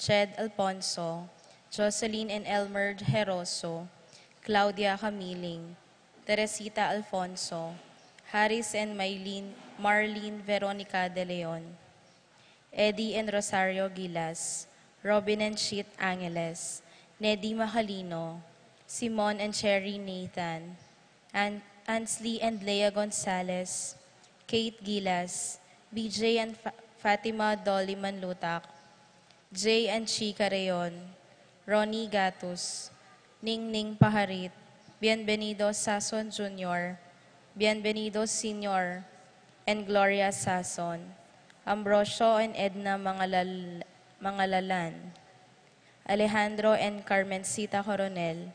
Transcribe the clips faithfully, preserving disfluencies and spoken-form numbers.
Jed Alfonso, Jocelyn and Elmer Heroso, Claudia Camiling, Teresita Alfonso, Harris and Maylene, Marlene Veronica De Leon, Eddie and Rosario Gilas, Robin and Chit Angeles, Neddy Macalino, Simon and Cherry Nathan, An-, Ansley and Lea Gonzalez, Kate Gilas, B J and Fa-, Fatima Dolly Manlutak, Jay and Chi Carreon, Ronnie Gatus, Ningning Paharit, Bienvenido Sason Junior, Bienvenido Senior, and Gloria Sason, Ambrosio and Edna Mangalal-, Mangalalan, Alejandro and Carmencita Coronel,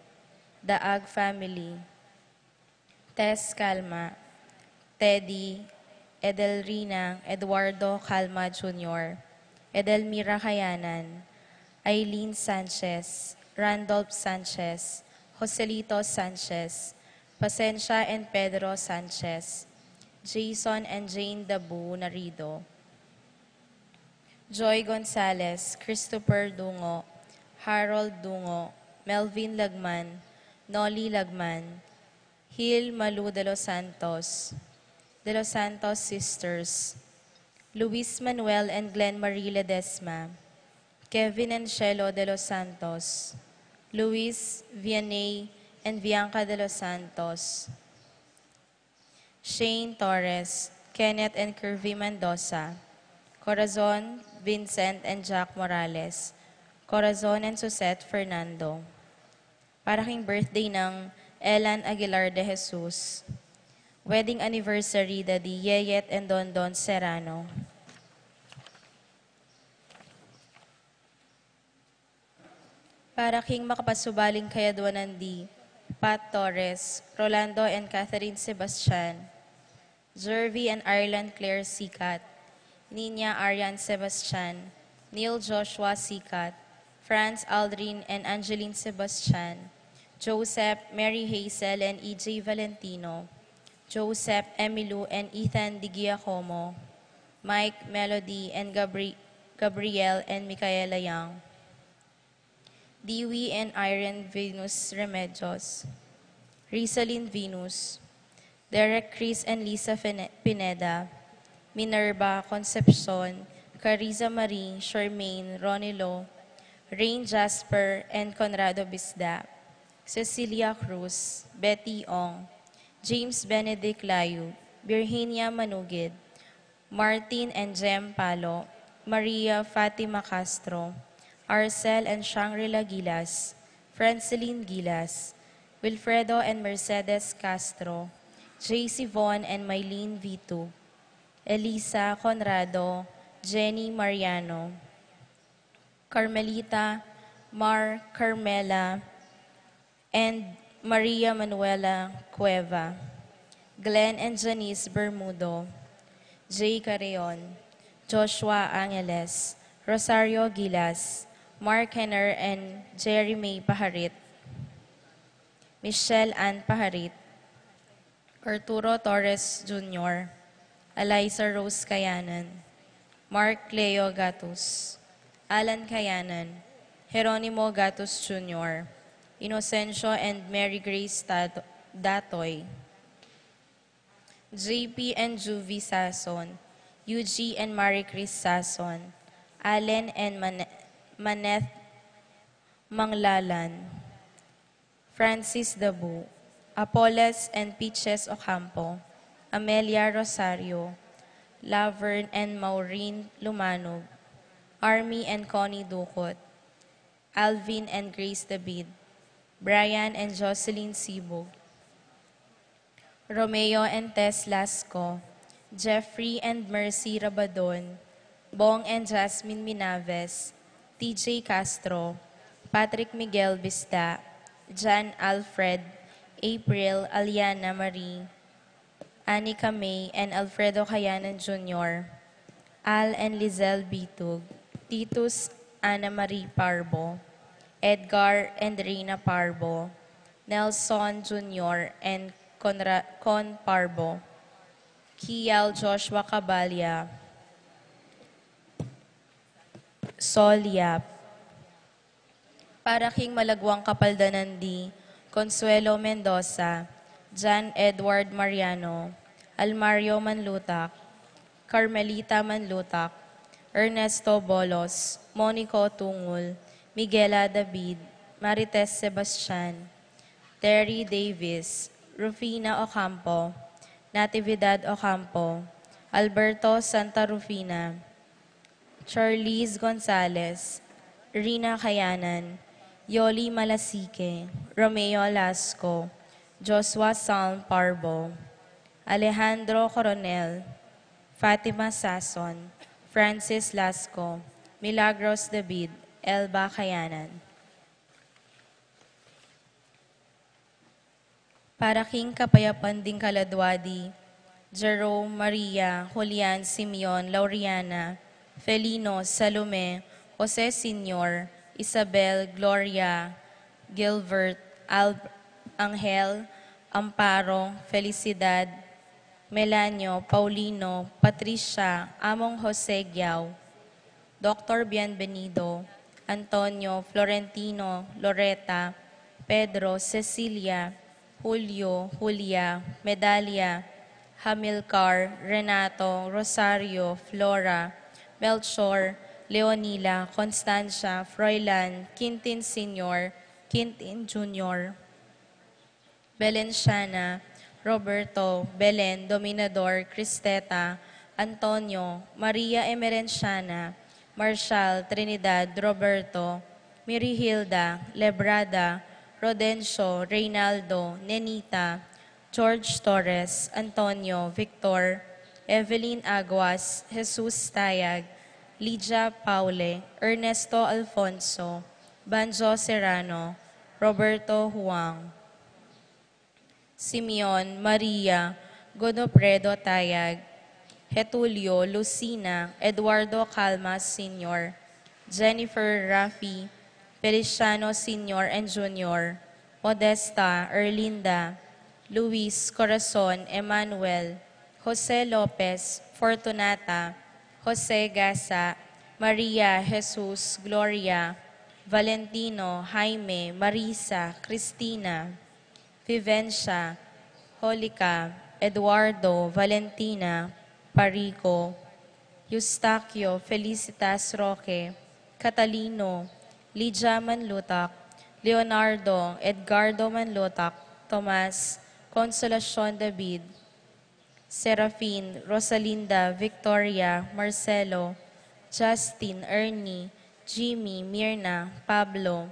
Daag family, Tess Calma, Teddy, Edelrina, Eduardo Calma Junior, Edelmira Kayanan, Eileen Sanchez, Randolph Sanchez, Joselito Sanchez, Pasensia and Pedro Sanchez, Jason and Jane Dabu Narido, Joy Gonzalez, Christopher Dungo, Harold Dungo, Melvin Lagman, Nolly Lagman, Hil Malu de los Santos, De los Santos Sisters, Luis Manuel and Glenn Marie Ledesma, Kevin and Shelo de los Santos, Luis Vianney and Bianca de los Santos, Shane Torres, Kenneth and Curvy Mendoza, Corazon, Vincent and Jack Morales, Corazon and Suzette Fernando. Para king birthday nang Elan Aguilar de Jesus. Wedding anniversary da di Yeyet and Dondon Serrano. Para king makapasubaling kayadwanan di Pat Torres, Rolando and Catherine Sebastian, Jervy and Ireland Claire Sikat, Nina Arian Sebastian, Neil Joshua Sikat, Franz Aldrin and Angeline Sebastian, Joseph, Mary Hazel and E J Valentino, Joseph, Emilu and Ethan Di Giacomo, Mike, Melody and Gabri-, Gabriel and Micaela Young, Dewey and Irene Venus Remedios, Rizalin Venus, Derek, Chris and Lisa Fine-, Pineda, Minerva Concepcion, Carissa Marie, Charmaine, Ronilo, Rain Jasper and Conrado Bisda, Cecilia Cruz, Betty Ong, James Benedict Layu, Virginia Manugid, Martin and Jem Palo, Maria Fatima Castro, Arcel and Shangri-La Gilas, Franceline Gilas, Wilfredo and Mercedes Castro, J C Von and Mylene Vitu, Elisa Conrado, Jenny Mariano, Carmelita, Mar, Carmela, and Maria Manuela Cueva, Glenn and Janice Bermudo, Jay Carreon, Joshua Angeles, Rosario Gilas, Mark Henner and Jerry May Paharit, Michelle Ann Paharit, Arturo Torres Junior, Eliza Rose Kayanan, Mark Leo Gatus, Alan Kayanan, Jeronimo Gatus Junior, Inocencio and Mary Grace Tat-, Datoy, J P and Juvie Sason, Yuji and Marie Chris Sason, Allen and Mane-, Maneth Manglalan, Francis Dabu, Apoles and Peaches Ocampo, Amelia Rosario, Laverne and Maureen Lumanug, Army and Connie Ducot, Alvin and Grace David, Brian and Jocelyn Sibug, Romeo and Tess Lasco, Jeffrey and Mercy Rabadon, Bong and Jasmine Minaves, T J Castro, Patrick Miguel Bista, Jan Alfred, April, Aliana Marie, Anika May, and Alfredo Kayanan Junior, Al and Lizelle Bitug, Titus Ana Marie Parbo, Edgar and Reina Parbo, Nelson Junior and Conra-, Con Parbo, Kial Joshua Cabalia, Sol Yap, Para king malagwang kapaldanan di, Consuelo Mendoza, John Edward Mariano, Almario Manlutak, Carmelita Manlutak, Ernesto Bolos, Monico Tungul, Miguela David, Marites Sebastian, Terry Davis, Rufina Ocampo, Natividad Ocampo, Alberto Santa Rufina, Charlize Gonzalez, Rina Kayanan, Yoli Malasique, Romeo Lasco, Joshua Salm Parbo, Alejandro Coronel, Fatima Sason, Francis Lasco, Milagros David, Elba Kayanan. Para king kapayapan ding kaladwa di, Jerome, Maria, Julian, Simeon, Lauriana, Felino, Salome, Jose Senior, Isabel, Gloria, Gilbert, Al-, Angel, Amparo, Felicidad, Melanio, Paulino, Patricia, Among Jose Giao, Doctor Bienvenido, Antonio, Florentino, Loreta, Pedro, Cecilia, Julio, Julia, Medalia, Hamilcar, Renato, Rosario, Flora, Melchor, Leonila, Constancia, Froilan, Quintin Senior, Quintin Junior, Belenciana, Roberto, Belen, Dominador, Cristeta, Antonio, Maria Emerenciana, Marshal, Trinidad, Roberto, Mirihilda, Lebrada, Rodencio, Reynaldo, Nenita, George Torres, Antonio, Victor, Evelyn Aguas, Jesus Tayag, Lydia Paule, Ernesto Alfonso, Banjo Serrano, Roberto Huang, Simeon, Maria, Godofredo Tayag, Getulio, Lucina, Eduardo Calma Senior, Jennifer, Rafi, Feliciano Senior and Junior, Modesta, Erlinda, Luis, Corazon, Emmanuel, Jose Lopez, Fortunata, Jose Gasa, Maria, Jesus, Gloria, Valentino, Jaime, Marisa, Cristina, Vivencia, Holica, Eduardo, Valentina, Parico, Eustaquio, Felicitas Roque, Catalino, Lydia Manlutak, Leonardo, Edgardo Manlutak, Tomas, Consolacion David, Serafin, Rosalinda, Victoria, Marcelo, Justin, Ernie, Jimmy, Mirna, Pablo,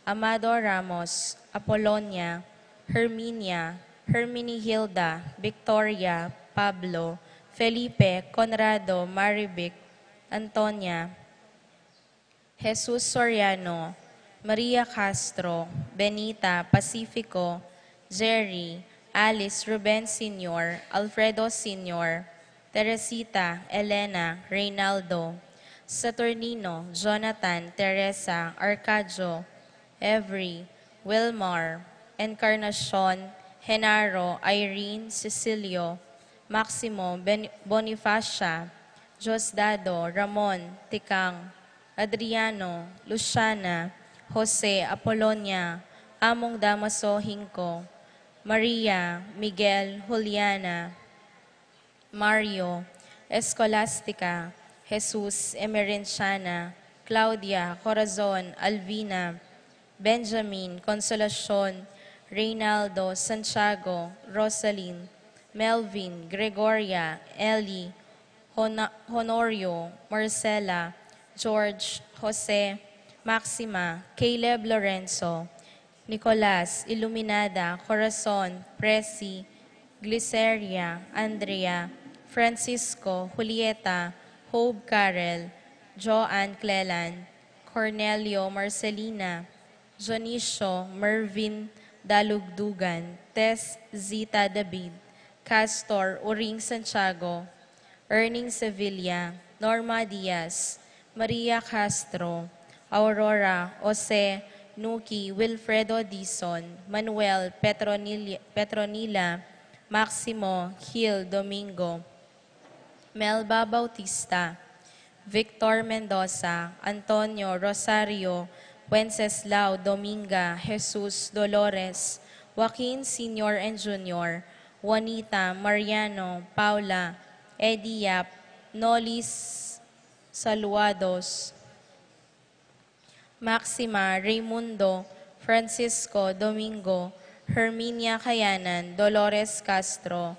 Amado Ramos, Apolonia, Herminia, Herminihilda, Victoria, Pablo, Felipe, Conrado, Marivic, Antonia, Jesus Soriano, Maria Castro, Benita, Pacifico, Jerry, Alice, Ruben Senior, Alfredo Senior, Teresita, Elena, Reynaldo, Saturnino, Jonathan, Teresa, Arcadio, Avery, Wilmar, Encarnacion, Genaro, Irene, Cecilio, Maximo, Ben-, Bonifacia, Diosdado, Ramon, Tikang, Adriano, Luciana, Jose, Apolonia, Among Damaso Hinco, Maria, Miguel, Juliana, Mario, Escolastica, Jesus, Emerenciana, Claudia, Corazon, Alvina, Benjamin, Consolacion, Reynaldo, Santiago, Rosalyn, Melvin, Gregoria, Ellie, Hona-, Honorio, Marcela, George, Jose, Maxima, Caleb, Lorenzo, Nicolas, Iluminada, Corazon, Presi, Gliceria, Andrea, Francisco, Julieta, Hope, Carel, Joanne, Clelan, Cornelio, Marcelina, Dionisio, Mervin, Dalugdugan, Tess, Zita, David, Castor, Uring, Santiago, Erning, Sevilla, Norma Diaz, Maria Castro, Aurora, Jose, Nuki, Wilfredo Dizon, Manuel, Petronil-, Petronila, Maximo, Gil, Domingo, Melba Bautista, Victor Mendoza, Antonio, Rosario, Wenceslao, Dominga, Jesus, Dolores, Joaquin Senior and Junior, Juanita, Mariano, Paula, Eddie Yap, Nolis Saluados, Maxima, Raymundo, Francisco, Domingo, Herminia Kayanan, Dolores Castro,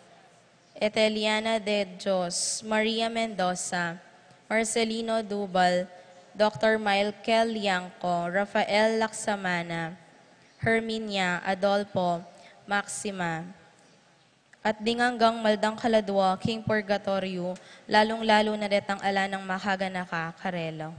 Eteliana de Dios, Maria Mendoza, Marcelino Dubal, Doctor Michael Liangco, Rafael Laksamana, Herminia, Adolfo, Maxima. At ding anggang maldang kaladua king purgatoryo, lalung-lalu na detang ala nang makaganaka karela.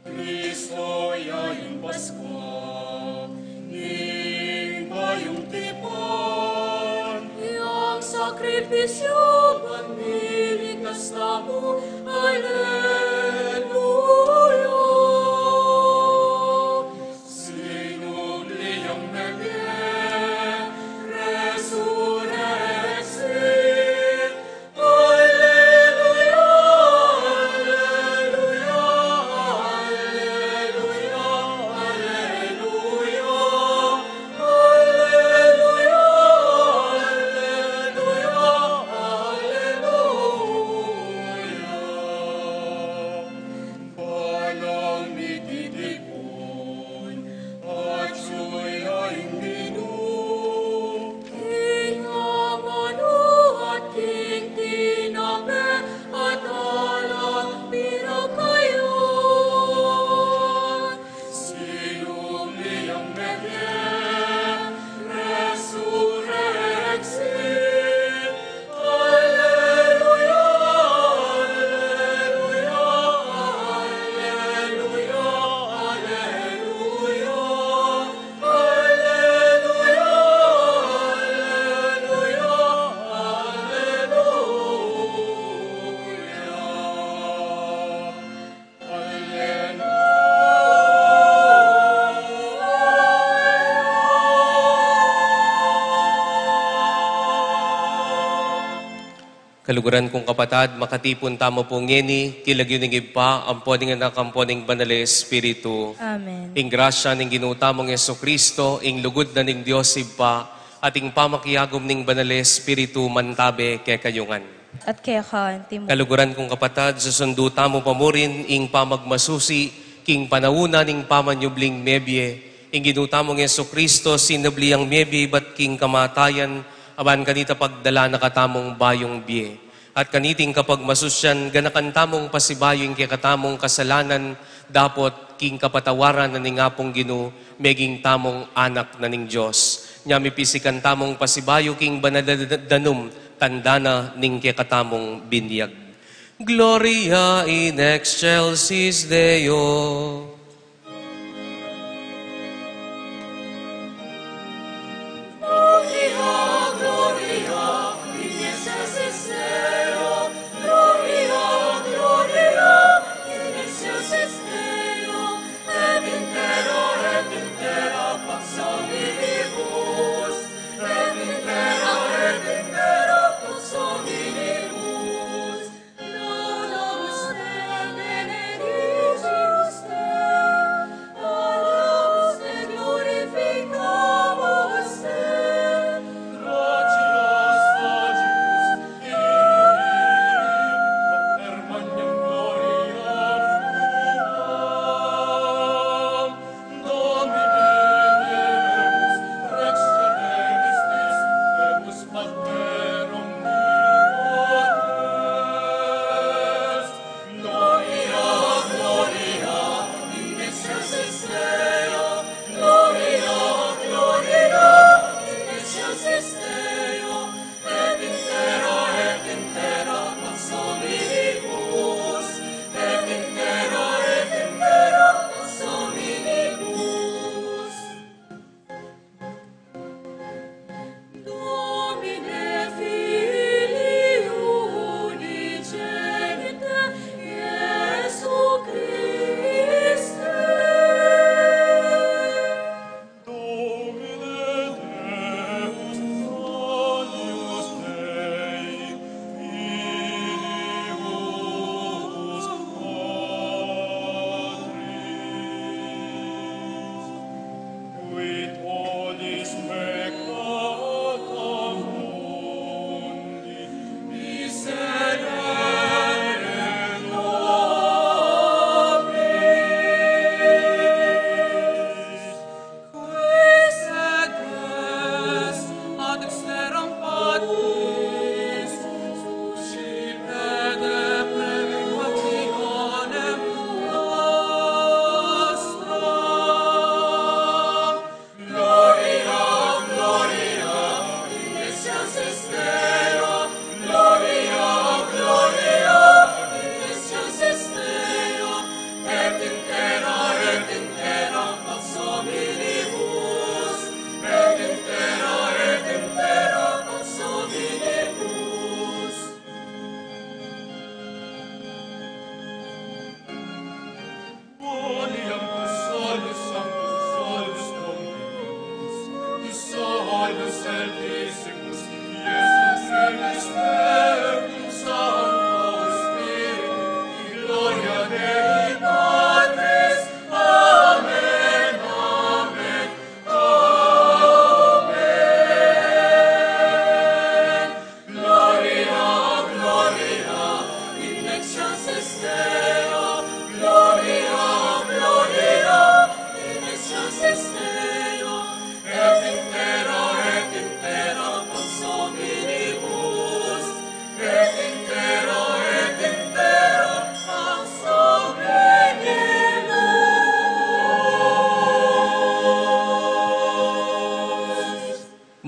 Kristo ya ing Paskwa ning mayung tipan, yang sakripisyu panliligtas tamu. Aleluya. Sinu Kaluguran kung kapatad, makatipun tamu pu ngeni king lagyu ning Ibpa, ampo ning Anak, ampo ning Banal a Espiritu. Amen. Ing grasya ning Ginu tamung Jesucristo, ing lugud na ning Dios Ibpa, at ing pamakiagum ning Banal a Espiritu mantabe kekayu ngan. At keka mu rin. Kaluguran kung kapatad, susundu tamu pa murin ing pamagmasusi king panaun na ning pamanyubling mebie. Ing Ginu tamung Jesucristo sinubli yang mebie ibat king kamatayan, a ban kanita pagdala na katamung bayung bie. At kaniting kapagmasusian, ganakan tamung pasibayu ing kekatamung kasalanan, dapot king kapatawaran na ning Apung Ginu, meging tamung anak na ning Dios. Nya mipisikan tamung pasibayu king banal a danum, tanda na ning kekatamung binyag. Gloria in excelsis Deo.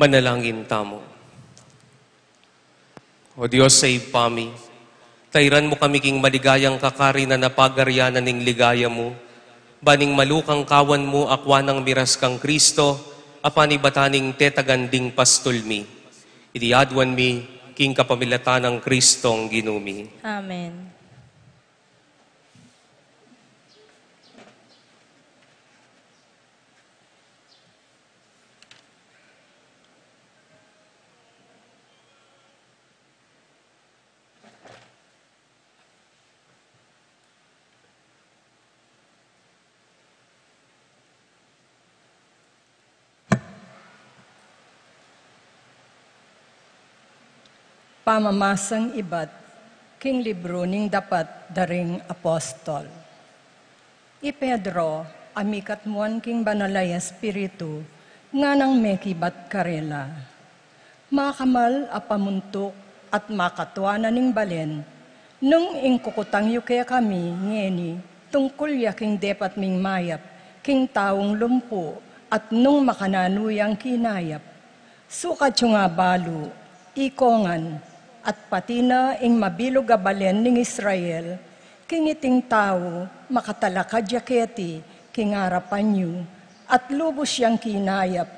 Manalangin tamu. O Dios a Ibpa mi, tairan mu kami king maligayang kakarinan a pagaryanan ning ligaya mu, ban ing malukang kawan mu akua nang miras kang Kristo, a panibatan ning tetagan ding pastul mi. Iti aduan mi king kapamilatan nang Kristong Ginu mi. Amen. Pamamasang ibat king libru ning dapat da ring apostol. I Pedro, a mikatmuan king Banal a Espiritu, nganang mekibat karela. Makamal a pamuntuk at makatua na ning balen, nung ing kukutang yu kekami ngeni tungkul ya king depat ming mayap king taung lumpu, at nung makananu yang kinayap. Sukat yu nga balu, ikongan, at pati na ing mabilug a balen ning Israel, king iting tau makatalakad ya keti king arapan yu, at lubus yang kinayap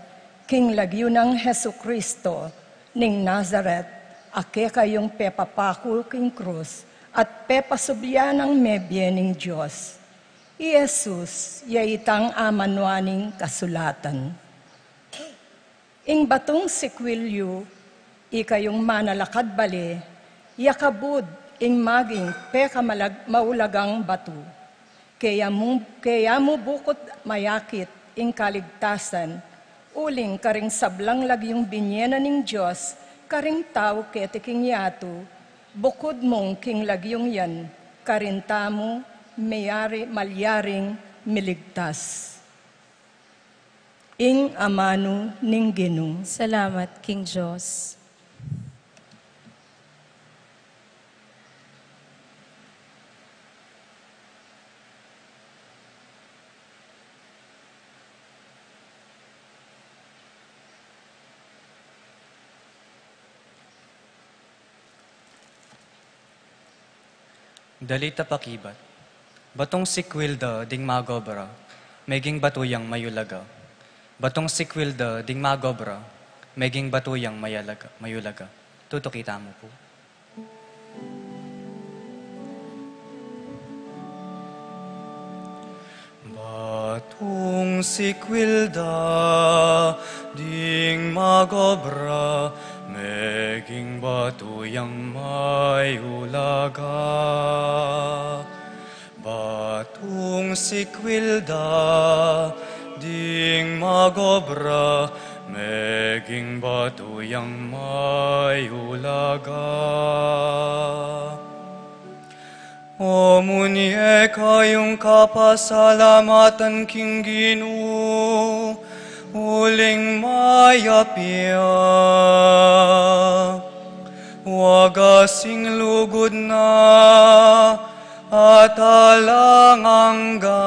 king lagyu nang Jesucristo ning Nazaret, a kekayung pepapaku king krus at pepasubli nang mebie ning Dios. I Jesus ya itang amanuan ning kasulatan. Ing batung sikwil yu, ikayung manalakad bale, ya kabud ing maging pekamalag-, maulagang batu. Kaya mu, kaya mu bukut mayakit ing kaligtasan, uling karing sablang lagyung binie na ning Dios karing tau keti king yatu, bukud mung king lagyung yan, karin tamu mayari, malyaring miligtas. Ing amanu ning Ginu. Salamat king Dios. Dalit a pakibat. Batung sikwil da ding magobra, meging batu yang mayulaga. Batung sikwil da ding magobra, meging batu yang mayalaga, mayulaga. Tutuki tamu pu. Batung sikwil da ding magobra, meging batu yang mayulaga. Batung sikwil da ding magobra, meging batu yang mayulaga. O munye kayung kapasalamatan king Ginu, uling mayap ya. Wagas ing lugud na at alang angga.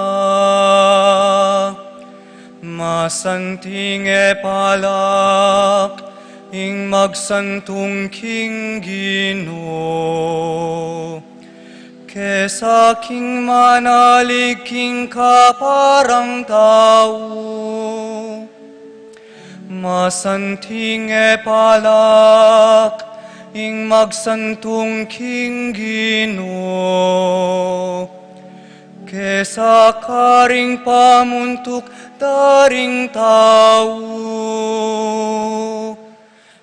Masanting e palak ing magsantung king Ginu, kesa king manalig king kaparang tau. Masanting e palak ing magsantung king Ginu, kesa karing pamuntuk da ring tau.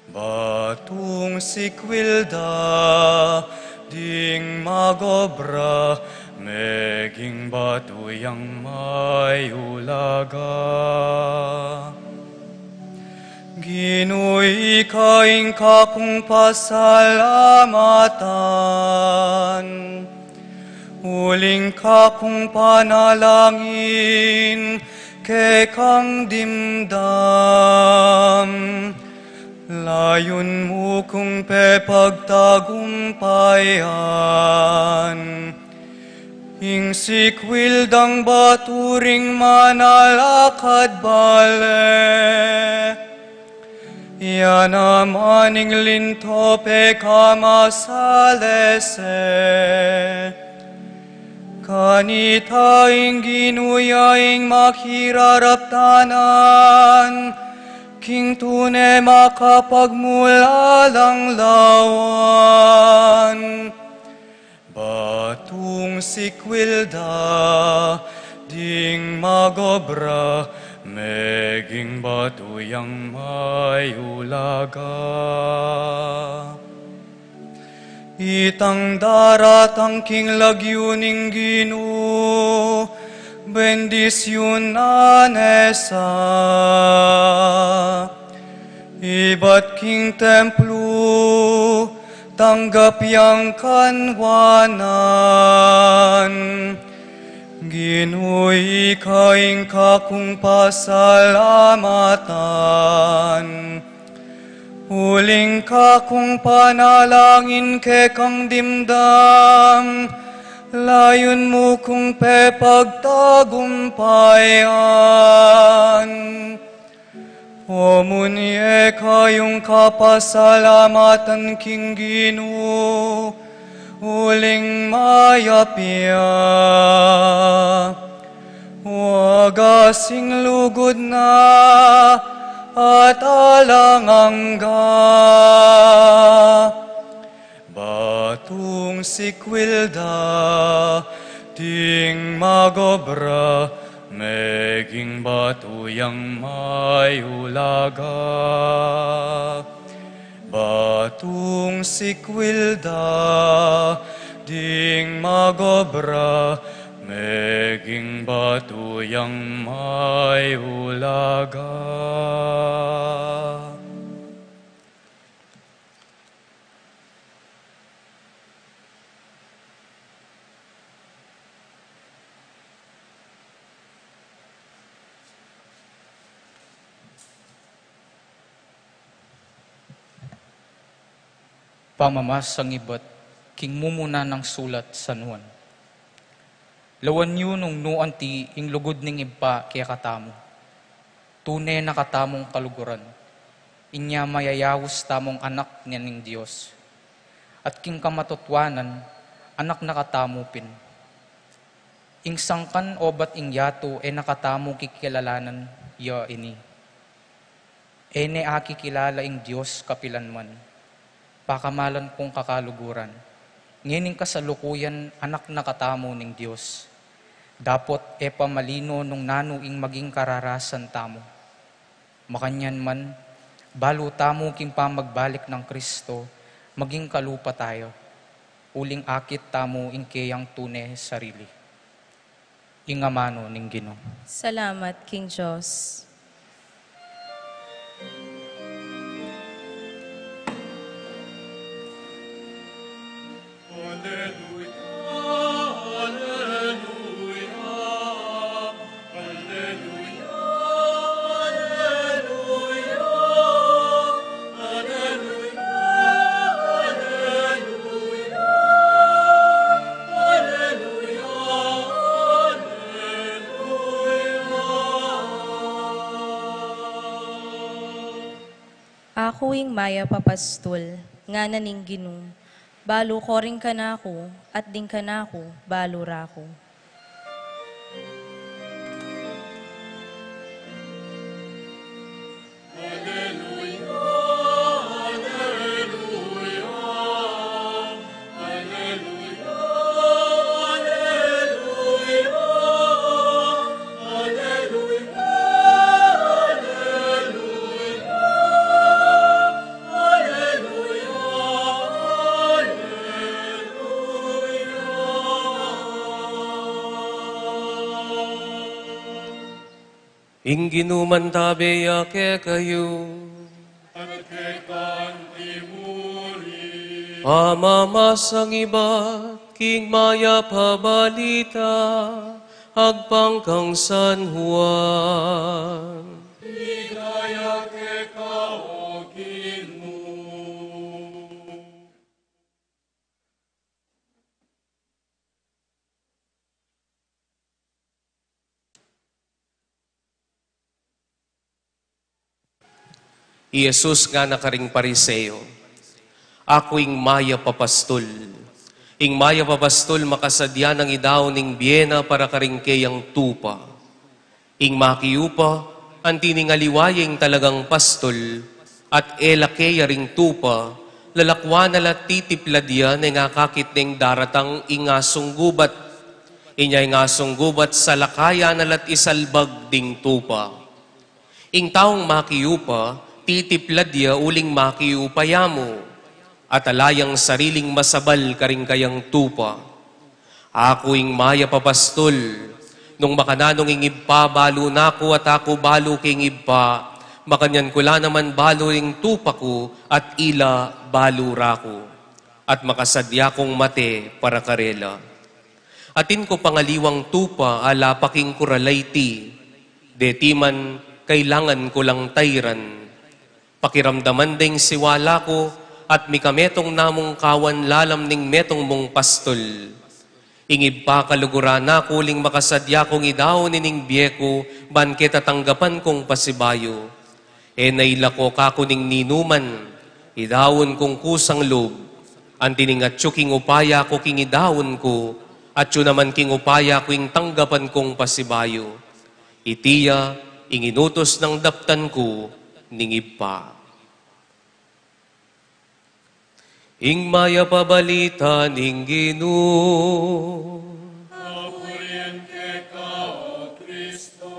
Batung sikwil da ding magobra, meging batu yang mayulaga. Ginu, ika ing kakung pasalamatan, uling kakung panalangin, kekang dimdam. Layun mu kung pepagtagumpayan ing sikwil dang batu ring manalakad bale. Ya naman ing linto pekamasalese. Kanita ing Ginu ya ing makiraraptanan king tune makapagmulalang lawan. Batung sikwil da ding magobra, meging batu yang mayulaga. Itang daratang king lagyu ning Ginu, bendisyunan ne sa. Ibat king templu, Tanggap yang kanwanan, Ginu, ika ing kakung pasalamatan, uling kakung panalangin kekang dimdam, layun mu kung pepagtagumpayan. O munye kayung kapasalamatan king Ginu, uling mayap ya, wagas ing lugud na at alang angga. Batung sikwil da ding magobra, meging batu yang mayulaga. Batung sikwil da ding magobra, meging batu yang mayulaga. Pamamasang ibat king mumuna nang sulat San Juan. Lawan yu nung nu anti ing lugud ning Ibpa kekatamu. Tune na katamung kaluguran. Inya mayayaus tamung anak na ning Dios. At king kamatutuanan, anak na katamu pin. Ing sangkan obat ing yatu e na katamu kikilalanan ya ini. E ne akikilala ing Dios kapilan man. Pakamalan kung kakaluguran, ngening kasalukuyan anak na katamu ning Dios. Dapot e pa malino nung nanu ing maging kararasan tamu. Makanyan man, balu tamu king pamagbalik nang Kristo, maging kalupa tayu, uling akit tamu ing keyang tune sarili. Ing amanu ning Ginu. Salamat king Dios. Alleluia, alleluia, alleluia, alleluia. Aku ing mayap a pastul, ngana ning Ginu, balu ko ring kanaku, at ding kanaku, balu ra ku. Ing Ginu mantabe ya kekayu. At keka mu rin. Pamamasang ibat king mayap a balita agpang kang San Juan. Ligaya keka, O Ginu. I Jesus ngana karing Pariseo, "Aku ing mayap a pastul. Ing mayap a pastul makasadya nang idau ning bie na para karing keyang tupa. Ing makiupa, anti ning aliwa ya ing talagang pastul, at e la keya ring tupa, lalakwan na la't titiplad ya neng akakit neng daratang ing asung gubat. Inya ing asung gubat salakayan na la't isalbag ding tupa. Ing taung makiupa, titiplad ya uling makiupa ya mu, at ala yang sariling masabal karing kayang tupa. Aku ing mayap a pastul. Nung makananu ing Ibpa balu na ku at aku balu king Ibpa, makanyan ku la naman balu ing tupa ku at ila balu ra ku." at makasadya kung mate para karela. Atin ku pang aliwang tupa, ala pa king kurala iti, deti man kailangan ku lang tairan. Pakiramdaman deng siwala ku, at mikametung na mung kawan lalam ning metung mung pastul. Ing Ibpa, kaluguran na ku uling makasadya kung idaun ining bie ku, ban keta tanggapan kung pasibayu. E na ilako kaku ning ninuman, idaun kung kusang lub, anti ning atyu king upaya ku king idaun ku, atyu naman king upaya ku ing tanggapan kung pasibayu. Iti ya ing inutus nang daptan ku ning Ibpa. Ing mayap a balita ning Ginu. Kapurian keka, O Kristo.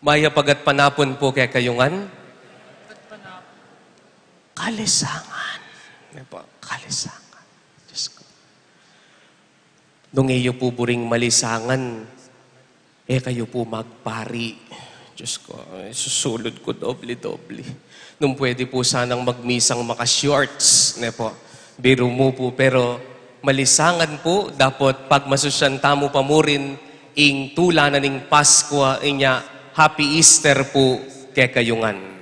Mayap a gatpanapun pu kekayu ngan. Kalisangan. Ano po? Kalisangan. Diyos ko. Nung e yu pu buring malisangan, e kayu pu magpari. Diyos ko, eh, susulud ku doble-doble. Nung pwede pu sanang magmisang maka-shorts, ne po? Biru mu pu, pero malisangan pu, dapot pagmasusyan tamu pa murin ing tula na ning Paskua, inya, Happy Easter pu kekayu ngan.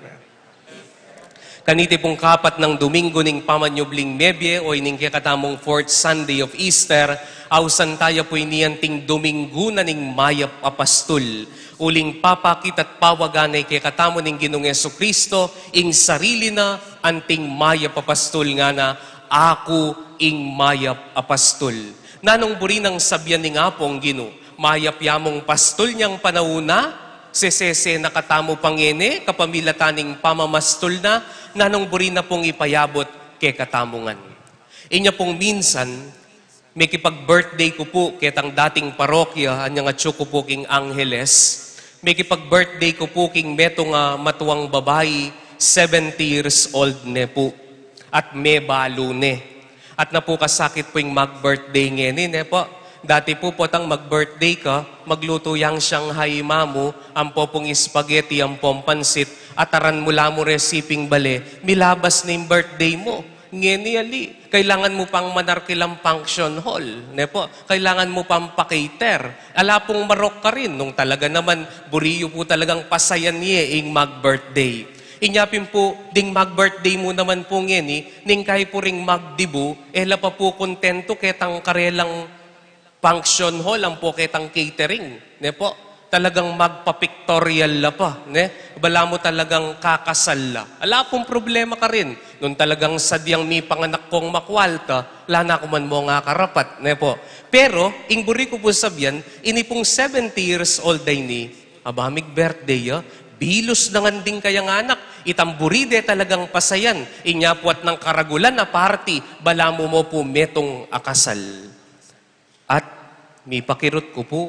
Kaniti pung kapat nang Duminggu ning pamanyubling mebie, o ining kekatamung fourth Sunday of Easter, ausan taya pu ini anting Duminggu na ning Mayap a Pastul. Uling papakit at pawagan ne kekatamu ning Ginung Jesucristo, ing sarili na anting Mayap a Pastul ngana, Aku ing Mayap a Pastul. Nanung buri nang sabian ning Apung Ginu? Mayap ya mung pastul niang panaun na, sesese na katamu pa ngeni, kapamilatan ning pamamastul na, nanung buri na pung ipayabut kekatamu ngan. Inya pung minsan, mekipag-birthday ku pu ketang dating parokya, anyang atyu ku pu king Angeles, mekipag-birthday ku pu king metung a matuang babai, seventy years old ne pu. At mebalu ne. At napukasakit pu ing mag-birthday ngeni, ne po? Dati pu, potang mag-birthday ka, maglutu yang Shanghai mamu, ampo pung spaghetti, ampong pansit, ataran mu la mu recipe king bale, milabas ne ing birthday mu. Ngeni ali, kailangan mu pang manarkilang function hall, ne po? Kailangan mu pang pa-cater. Ala pung marok karin, nung talaga naman, buri yu pu talagang pasayan ye ing mag-birthday. Inya pin pu, ding mag-birthday mu naman pu ngeni, ning kayi pu ring magdibu, e la pa pu kontentu ketang karelang function hall, ampo ketang catering, ne po? Talagang magpa-pictorial la pa, ne? Balamu talagang kakasal la. Ala pung problema karin. Nung talagang sadyang mipanganak kung makwalta, ala na ku man mung akarapat, ne po? Pero, ing buri ku pu sabian, ini pung seventy years old a ini, aba, mig-birthday ya, bilus na ngan ding kayang anak, itang buri de talagang pasayan, inya pu at nang karagulan a party, balamu mu pu metung a kasal. At mipakirut ku pu,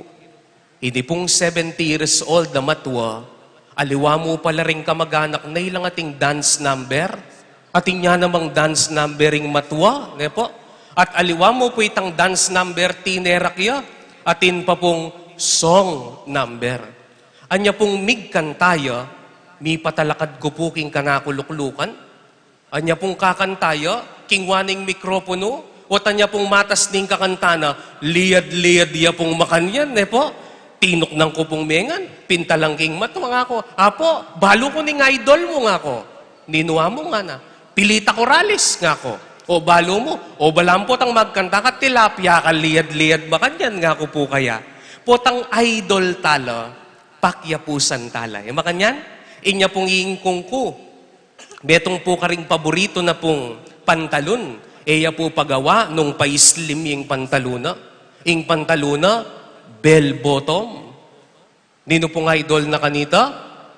ini pung seventy years old a matua, aliwa mu pala ring kamag-anak na ilang ating dance number, atin ya namang dance number ing matua, ne po? At aliwa mu pu itang dance number tinerak ya, atin pa pung song number. Anya pung migkanta ya, mipatalakad ku pu king kanaku luklukan. Anya pung kakanta ya, kingwa ne ing mikropono, o anya pung matas ning kakanta na, liyad-liyad ya pung makanyan, ne po? Tinuknang ku pung mengan, pintalang king matua, ngaku, "Apo, balu ku ning idol mu," ngaku. "Ninu amu?" ngana. "Pilita Corrales," ngaku. "O balu mu?" "O balamu potang magkanta ka, tilapia ka liyad-liyad makanyan," ngaku pu kaya. Potang idol tala, pakyapusan tala. E makanyan? Inya pung iingkung ku, metung pu karing paboritu na pung pantalon, e ya pu pagawa nung pa-slim ing pantalon na. Ing pantalon na, bell bottom. Ninu pung idol na kanita?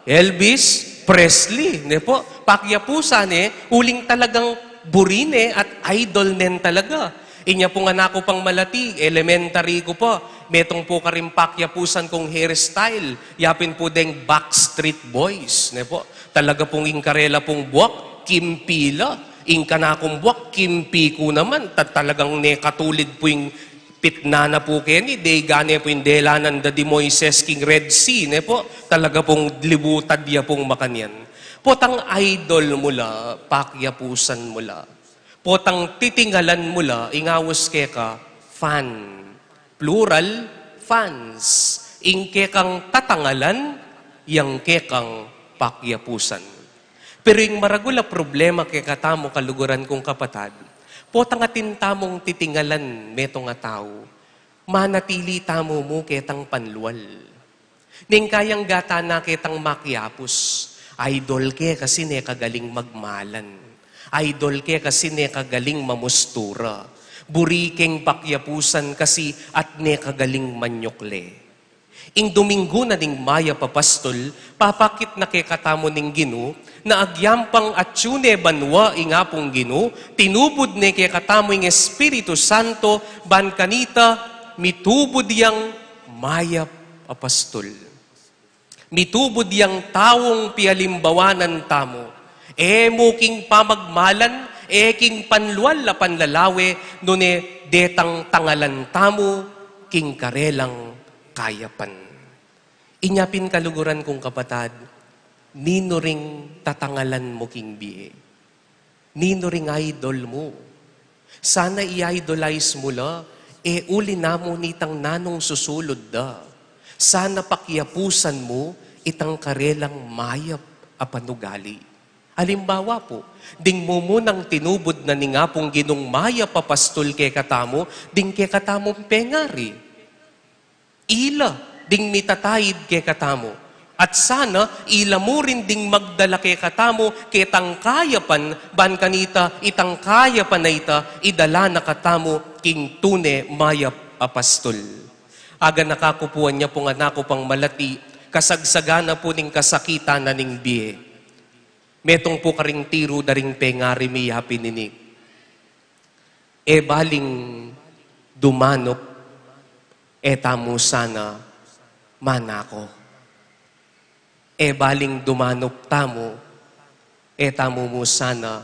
Elvis Presley, ne po? Pakyapusan ne, uling talagang buri ne at idol nen talaga. Inya pung anak ku pang malati, elementary ku pa, metung pu karing pakyapusan kung hairstyle, yapin pu deng Backstreet Boys, ne po? Talaga pung ing karela pung buak, kimpi la. Ing kanakung buak, kimpi ku naman. Ta-, talagang ne katulid pu ing Pitna na pu keni, dega ne pu ing delanan da di Moises king Red Sea, ne pu, talaga pung libutad ya pung makanyan. Potang idol mu la, pakyapusan mu la. Potang titingalan mu la, ing aus keka, fan. Plural, fans. Ing kekang tatangalan, yang kekang pakyapusan. Pero ing maragul a problema kekatamu, kaluguran kung kapatad, potang atin tamung titingalan metung a tau, manatili tamu mu ketang panlual. Neng kayang gatan na ketang makyapus, idol ke kasi ne kagaling magmalan. Idol ke kasi ne kagaling mamustura. Buri keng pakyapusan kasi at ne kagaling manyukle. Ing Duminggu na ning mayap a pastol, papakit na kekatamu ning Ginu, na agyang pang atyu ne banua ing Apung Ginu, tinubud ne kekatamu ing Espiritu Santo, ban kanita, mitubud yang mayap a pastol. Mitubud yang taung pialimbawanan tamu. E mu king pamagmalan, e king panlual a panlalawe, nune detang tangalan tamu, king karelang kayapan. Inya pin, kaluguran kung kapatad, ninu ring tatangalan mu king bie? Ninu ring idol mu? Sana i-idolize mu la, e uli na mu nitang nanung susulud da. Sana pakyapusan mu itang karelang mayap a panugali. Alimbawa pu, ding mumunang tinubud na ning Apung Ginung mayap a pastol kekatamu, ding kekatamung pengari. Ila ding mitataid kekatamu. At sana ila mu rin ding magdala kekatamu ketang kayapan, ban kanita itang kayapan a ita idala na katamu king tune mayap a pastol. Aganaka ku pu, anya pung anak ku pang malati, kasagsagan na pu ning kasakitan na ning bie. Metung pu karing tiru da ring pengari mi, yapin ini. E baling dumanup, e tamu sana manako. E baling dumanup tamu, e tamu mu sana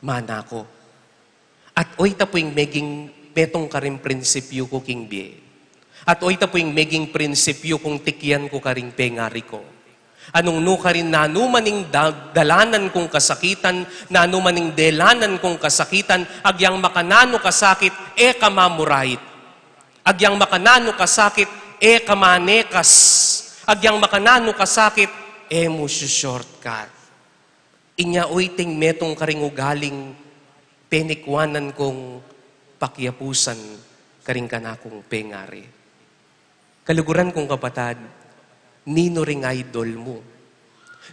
manako. At oyta pu ing meging metung karing prinsipyu ku king bie. At oyta pu ing meging prinsipyu kung tikian ku karing pengari ku. Anung nu karin, nanu man ing da-, dalanan kung kasakitan, nanu man ing delanan kung kasakitan, agyang makananu kasakit, e ka mamurait. Agyang makananu kasakit, e ka manekas. Agyang makananu kasakit, e mu su-shortcut. Inya oyta ing metung karing ugaling penikuanan kung pakyapusan karing kanakung pengari. Kaluguran kung kapatad, ninu ring idol mu?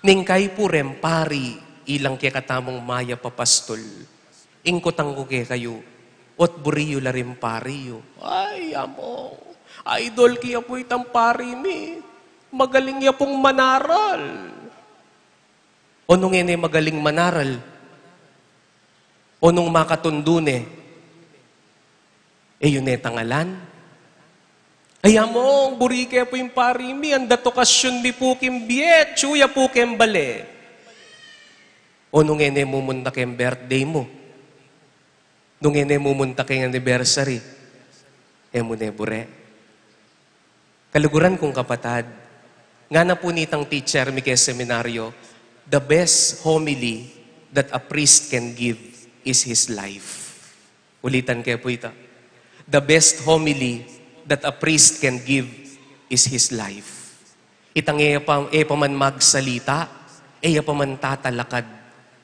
Neng kayi pu reng pari, ilang kekatamung mayap a pastol. Ing kutang ku kekayu, ot buri yu la ring pari yu? Ay, amo, idol ke ya pu itang pari mi. Magaling ya pung manaral. O nung e ne magaling manaral, o nung makatundu ne, e yu ne tangalan? Ay, among, buri ke pu ing pari mi, andat okasyun mi pu king bie, atyu ya pu keng bale. O nung e ne mumunta keng birthday mu, nung e ne mumunta keng anniversary, e mu ne bure. Kaluguran kung kapatad, ngana pu nitang teacher mi keng seminaryo, "The best homily that a priest can give is his life." Ulitan ke pu ita. "The best homily that a priest can give is his life." Itang e pa, e pa man magsalita, e ya pa man tatalakad,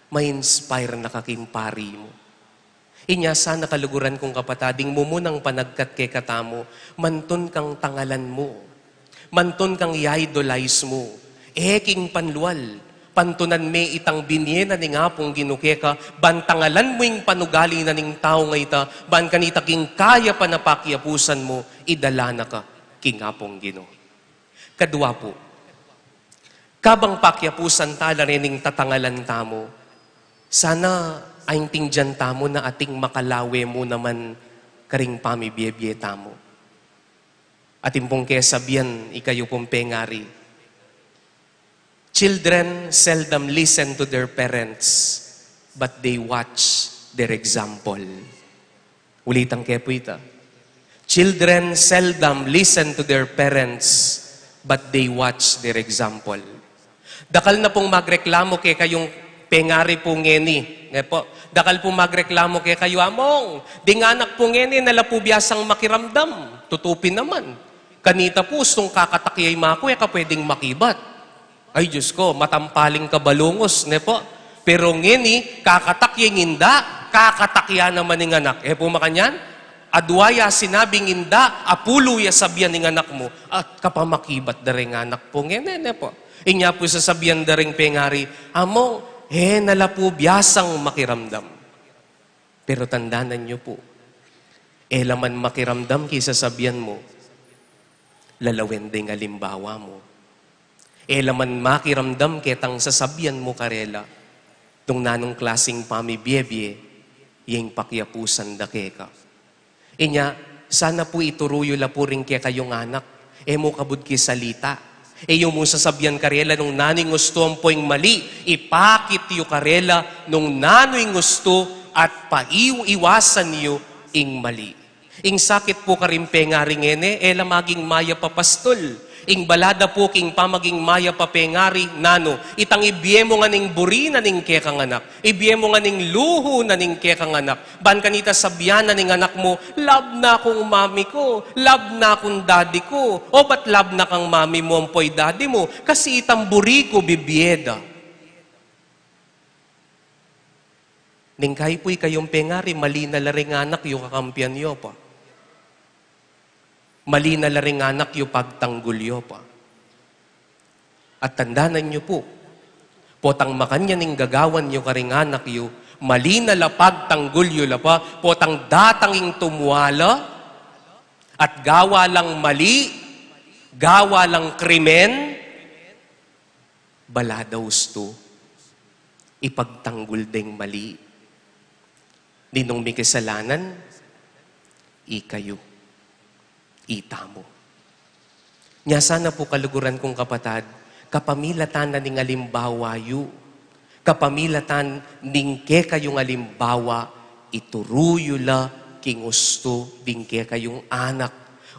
ma-inspire na ka king pari mu. Inya sana, kaluguran kung kapatad, ding mumunang panagkat kekatamu, mantun kang tangalan mu, mantun kang i-idolize mu, e king panlual, pantunan me itang binie na ning Apung Ginu keka, ban tangalan mu ing panugali na ning tau nga ita, ban kanita king kayapan a pakyapusan mu, idala na ka king Apung Ginu. Kadua pu, kabang pakyapusan ta la rening tatangalan tamu, sana aintindian tamu na ating makalawe mu naman karing pamibie-bie tamu. Atin pung kesabian, ikayu pung pengari, "Children seldom listen to their parents, but they watch their example." Ulitan ke pu ita. Children seldom listen to their parents, but they watch their example. Dakal na pung magreklamo kekayung pengari pu ngeni, ne pu? Dakal pung magreklamo kekayu, "Among, ding anak pu ngeni, e na la pu biasang makiramdam." Tutu pin naman. Kanita pu, ustung kakatakya i maku, e ka pwedeng makibat. Ay, Diyos ko, matampaling kabalungus, ne pu? Pero ngeni, kakatakya ing inda, kakatakya naman ing anak. E pu makanyan? Adwa ya sinabing inda, apulu ya sabian ing anak mu, at kapamakibat da ring anak pu ngeni, ne pu? Inya pu sasabian da ring pengari, "Among, e na la pu biasang makiramdam." Pero tandanan yu pu, e la man makiramdam king sasabian mu, lalawen da ing alimbawa mu. E la man makiramdam ketang sasabian mu karela, nung nanung klasing pamibiebie ya ing pakiapusan da keka. Inya, sana pu ituru yu la pu ring kekayung anak, e mu kabud king salita. E yu mu sasabian karela nung nanu ing ustu ampo ing mali, ipakit yu karela nung nanu ing ustu at paiwasan yu ing mali. Ing sakit pu karing pengari ngeni, e la maging mayap a pastul. Ing bala da pu king pamaging mayap a pengari, nanu, itang ibie mu ngan ing buri na ning kekang anak, ibie mu ngan ing luhu na ning kekang anak. Ban kanita sabian na ning anak mu, "Love na kung mami ku, love na kung daddy ku." O ba't love na kang mami mu ampo i daddy mu? Kasi itang buri ku bibie da. Neng kayi pu ikayung pengari, mali na la ring anak yu kakampian yu pa. Mali na la ring anak yu pagtanggul yu pa. At tandanan yu pu, potang makanyan ing gagawan yu karing anak yu, mali na la pagtanggul yu la pa, potang datang ing tumwala, at gawa lang mali, gawa lang krimen, bala da ustu, ipagtanggul deng mali. Ninung mikasalanan? Ikayu. Itamu. Nya sana pu kaluguran kung kapatad, kapamilatan na ning alimbawa yu, kapamilatan ning kekayung alimbawa, ituru yu la king ustu ding kekayung anak.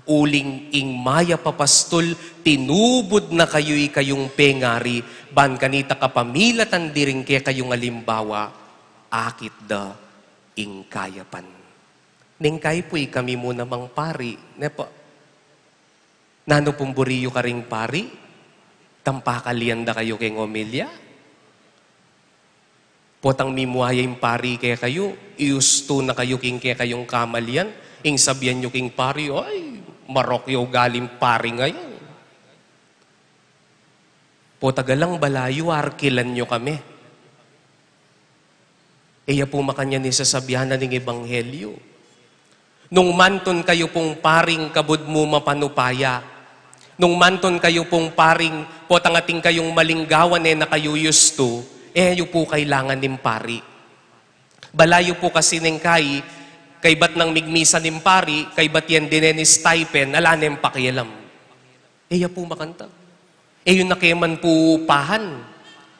Uling ing mayap a pastul, tinubud na kayu ikayung pengari, ban kanita kapamilatan ding kekayung alimbawa, akit da ing kayapan. Neng kayi pu ikami mu namang pari, ne pu? Nanu pung buri yu karing pari? Tampakalian da kayu king omilya? Potang mimua ya ing pari kekayu, iustu na kayu king kekayung kamalian, ing sabian yu king pari, "Ay, marok ya ugaling pari ngeni." Potang galang balayu, arkilan yu kami. E ya pu makanyan ing sasabian na ning ebanghelyu. Nung mantun kayu pung paring kabud mu mapanupaya, nung mantun kayu pung paring potang atin kayung maling gawan e na kayu yustu, e yu pu kailangan ning pari. Balayu pu kasi neng kayi, kaybat nang migmisa ning pari, kaybat yang dine ning stipend, ala neng pakialam. E ya pu makanyan. E yu na ke man pu uupahan.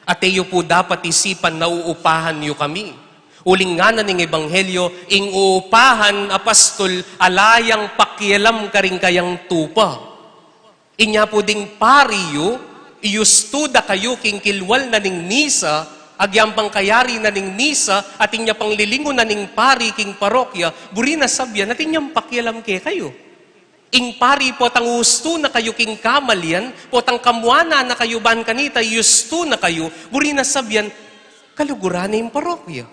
At e yu pu dapat isipan na uupahan yu kami. Uling ngana ning ebanghelyu, ing uupahan a pastul, ala yang pakialam karing kayang tupa. Inya pu ding pari yu, iustu da kayu king kilwal na ning misa, agyang pangkayari na ning misa, at inya pang lilingun na ning pari king parokya, buri na sabian, atin yang pakialam kekayu. Ing pari potang ustu na kayu king kamalian, potang kamuanan na kayu ban kanita, iustu na kayu, buri na sabian, kaluguran na ing parokya.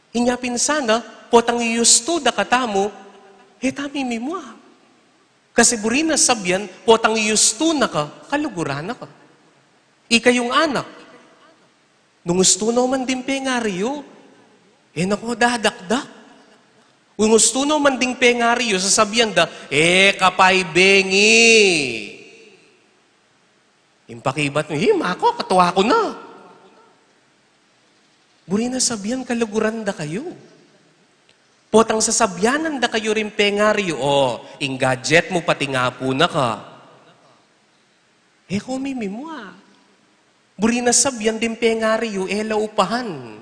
Inya pin sana, potang iustu da katamu, e tamu mimua. Kasi buri na sabian, potang iustu na ka, kaluguran na ka. Ikayung anak, nung ustu no man ding pengari yu, e na ko dadakdak. Nung ustu no man ding pengari yu, sasabian da, "E ka pa ibengi." Ing pakibat mu, "Hi, maku, katua ku na." Buri na sabian, kaluguran da kayu. Potang sasabianan da kayu ring pengari yu, "O, ing gadget mu, pati nga pu na ka." E ko mimimua. Buri na sabian ding pengari yu, e la upahan.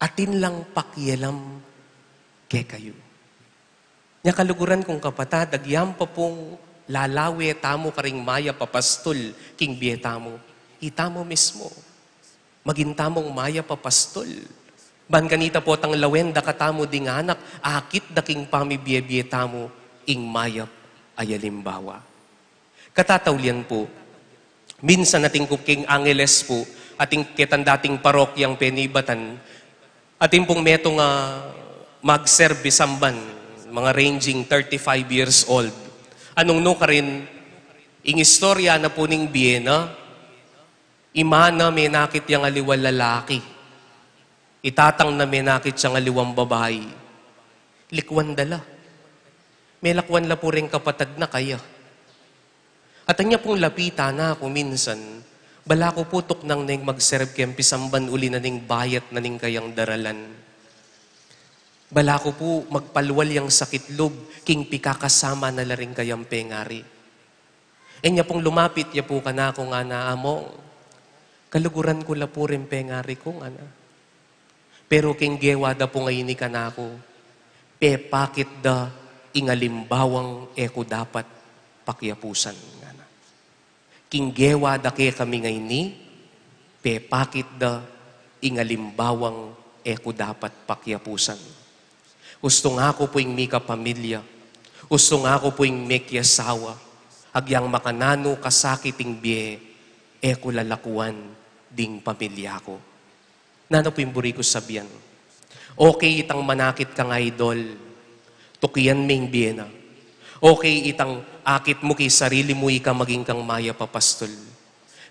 Atin lang pakialam kekayu. Nya kaluguran kung kapatad, agyang pa pung lalawe tamu karing mayap a pastul king bie tamu, itamu mismu maging tamung mayap a pastul. Ban kanita potang lawen da katamu ding anak, akit da king pamibie-bie tamu ing mayap a alimbawa. Katataulian pu, minsan atin ku king Angeles pu, atin ketang dating parokyang penibatan, atin pung metung a magserbi samban, mga ranging thirty-five years old. Anung nu karin, ing istorya na pu ning bie na, ima na menakit yang aliwang lalaki. I tatang na menakit yang aliwang babai. Likwan da la. Melakwan la pu ring kapatad na kaya. At anya pung lapitan na ku minsan, bala ku pu tuknang neng magserbi keng pisamban uli na ning bayat na ning kayang daralan. Bala ku pu magpalwal yang sakit lub king pikakasama na la ring kayang pengari. Enya pung lumapit ya pu kanaku, ngana, "Among, kaluguran ku la pu ring pengari ku," ngana. "Pero king gewa da pung ayni kanaku, pepakit da ing alimbawang e ku dapat pakiapusan," ngana. "King gewa da kekami ngeni, pepakit da ing alimbawang e ku dapat pakiapusan. Ustung aku pu ing mikapamilya, ustung aku pu ing mekiasawa, agyang makananu kasakit ing bie, e ku lalakuan ding pamilya ku." Nanu pu ing buri ku sabian? Okay itang manakit kang idol, tukian me ing bie na. Okay itang akit mu king sarili mu, ika maging kang mayap a pastul.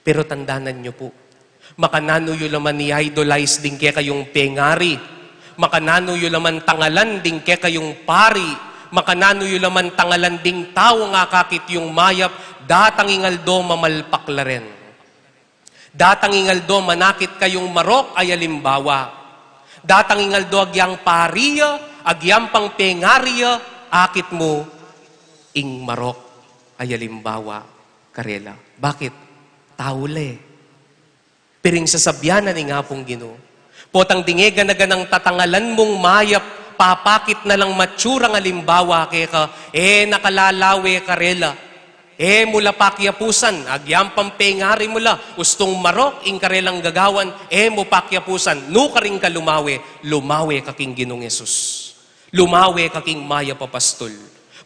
Pero tandanan yu pu, makananu yu la man i-idolize ding kekayung pengari, makananu yu la man tangalan ding kekayung pari, makananu yu la man tangalan ding taung akakit yung mayap, datang ing aldo mamalpak la rin. Datang ing aldo manakit kayung marok a alimbawa. Datang ing aldo agyang pari ya, agyang pang pengari ya, akit mu ing marok a alimbawa karela. Bakit? Tau la e. Pero ing sasabian na ning Apung Ginu, potang ding e gana-ganang tatangalan mung mayap, papakit na lang matsurang alimbawa keka, e na ka lalawe karela. E mu la pakiapusan, agyang pang pengari mu la, ustung marok ing karelang gagawan, e mu pakiapusan, nu karin ka lumawe, lumawe ka king Ginung Jesus. Lumawe ka king mayap a pastul.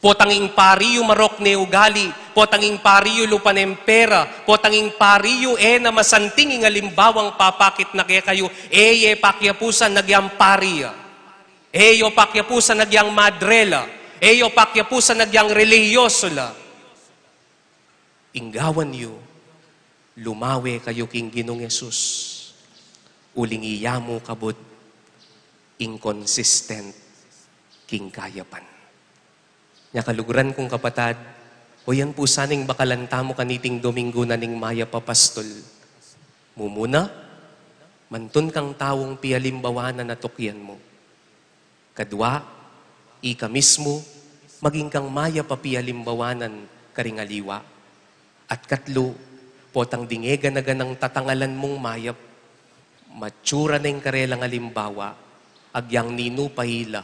Potang ing pari yu marok ne ugali, potang ing pari yu lupa neng pera, potang ing pari yu e na masanting ing alimbawang papakit na kekayu, e ye pakiapusan agyang pari ya. E yo pakiapusan agyang madre la, e yo pakiapusan agyang relihiyoso la. Ing gawan yu, lumawe kayu king Ginung Jesus, uling iya mu kabud ing consistent king kayapan. Nya kaluguran kung kapatad, o yan pu sana ing bakalan tamu kaniting Domingo na ning mayap a pastul. Mumuna, mantun kang taung pialimbawanan a tukian mu. Kadwa, ika mismu, maging kang mayap a pialimbawanan karing aliwa. At katlu, potang ding e gana-ganang tatangalan mung mayap, matsura na ing karelang alimbawa, agyang ninu pa ila,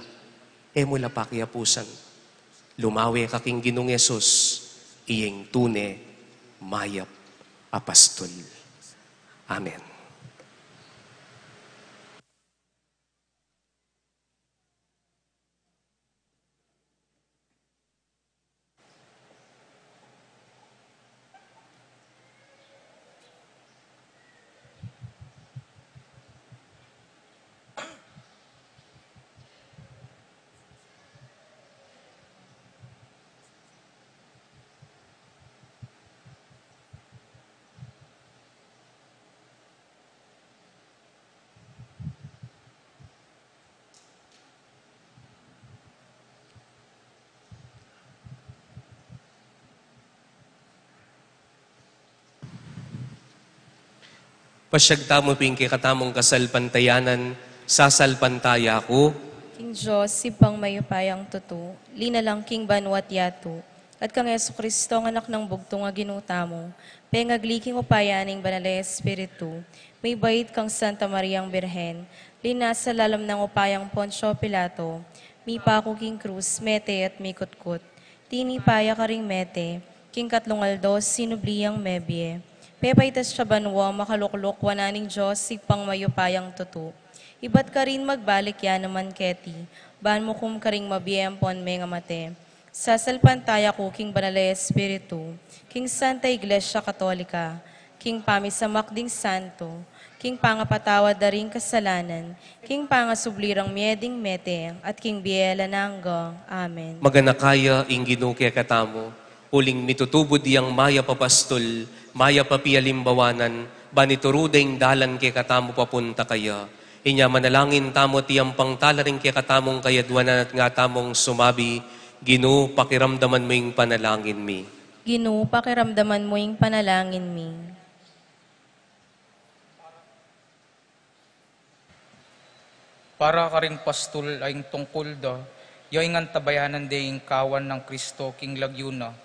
e mu la pakiapusan. Lumawe ka king Ginung Jesus, iya ing tune mayap a pastul. Amen. Pasyag tamu pin king kekatamung kasalpantayanan, sasalpantaya ku king Dios, Ibpang mayupayang tutu, linalang king banua't yatu, at kang Jesucristo, ang Anak nang bugtung a Ginu tamu, pengagli king upaya ning Banal a Espiritu, mibait kang Santa Mariang Birhen, linasa lalam nang upayang Poncio Pilato, Mipaku king krus, mete at mikutkut. Tinipa ya karing mete, king katlung aldo sinubli yang mebie. Pepaitas ya banua, makalukluk wanan ning Dios, Ibpang mayupayang tutu. Ibat karin magbalik ya naman keti, ban mukum karing mabie ampon mengamate. Sasalpantaya ku king Banal a Espiritu, king Santa Iglesia Katolika, king pamisamak ding santo, king pangapatawad da ring kasalanan, king pangasubli rang mie ding mete, at king bie alang angga. Amen. Maganaka ya ing Ginu kekatamu, uling mitutubud yang mayap a pastul, mayap a pialimbawanan, ban ituru da ing dalan kekatamu papunta kaya. Inya manalangin tamu, tiyampang tala ring kekatamung kayadwanan at nga tamung sumabi, Ginu, pakiramdaman mu ing panalangin mi. Ginu, pakiramdaman mu ing panalangin mi. Para karing pastul a ing tungkul da, ya ing antabayanan de ing kawan nang Kristo king lagyu na.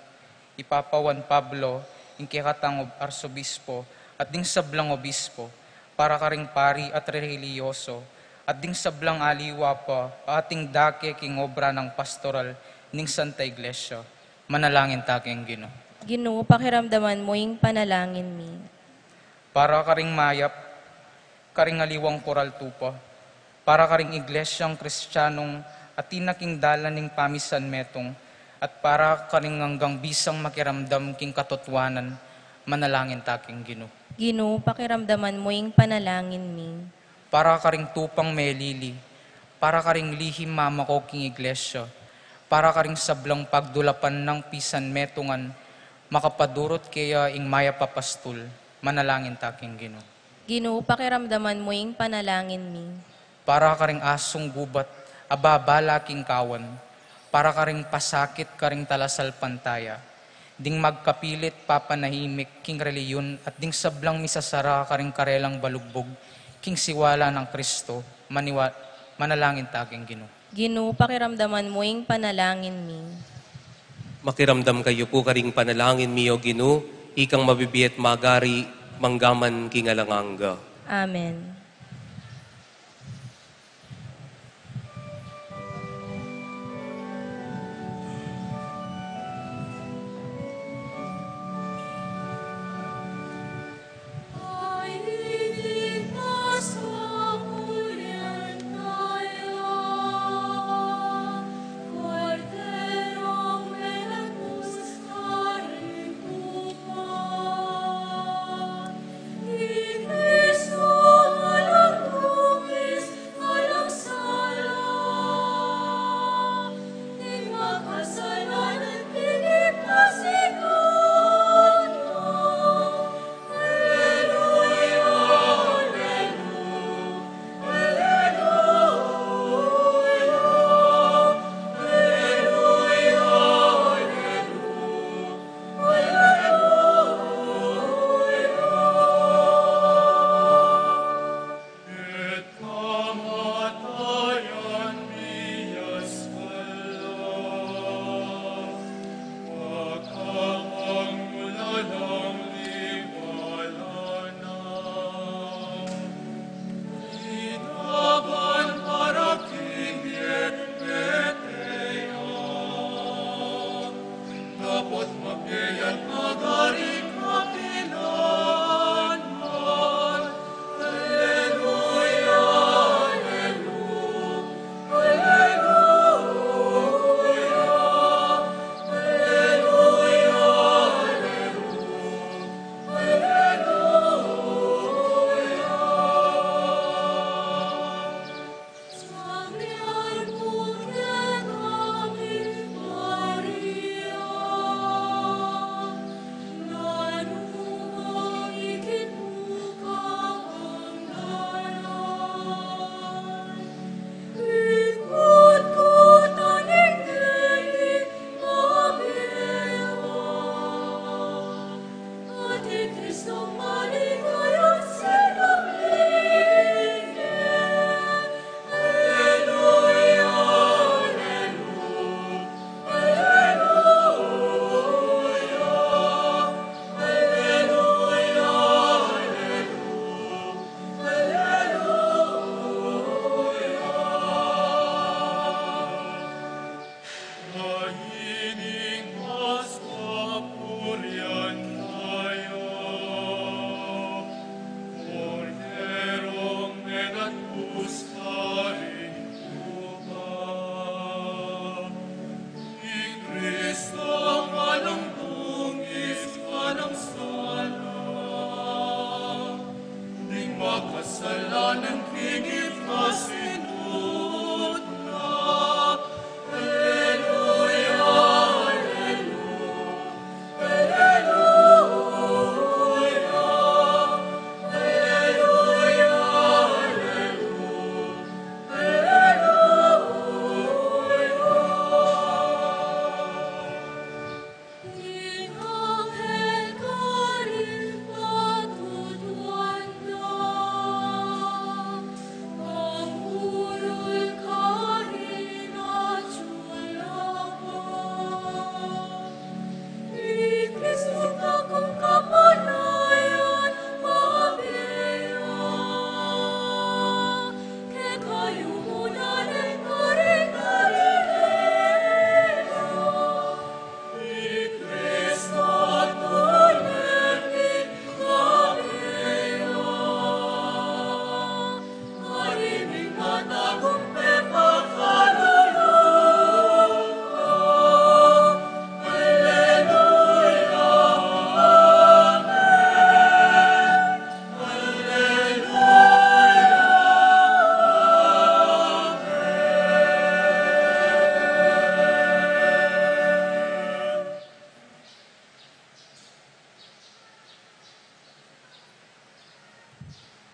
I Papa Juan Pablo, ing kekatang ob-, arsobispo, at ding sablang obispo, para karing pari at relihiyoso, at ding sablang aliwa pa, ating dake king obra nang pastoral ning Santa Iglesia. Manalangin ta king Ginu. Ginu, pakiramdaman mu ing panalangin mi. Para karing mayap, karing aliwang koral tupa, para karing iglesyang Kristianong atin na king dalan ning pamisan metung, at para karing anggang bisang makiramdam king katotuanan, manalangin ta king Ginu. Ginu, pakiramdaman mu ing panalangin mi. Para karing tupang melili, para karing lihim mamako king iglesia, para karing sablang pagdulapan nang pisan metungan, makapadurut keya ing mayap a pastul, manalangin ta king Ginu. Ginu, pakiramdaman mu ing panalangin mi. Para karing asung gubat, ababala king kawan, para karing pasakit karing talasalpantaya, ding magkapilit papanahimik king reliyun at ding sablang misasara karing karelang balugbug king siwala nang Kristo, maniwa-, manalangin ta king Ginu. Ginu, pakiramdaman mu ing panalangin mi. Makiramdam kayu pu karing panalangin mi, O Ginu, ikang mabibie at magari, manggaman king alang angga. Amen.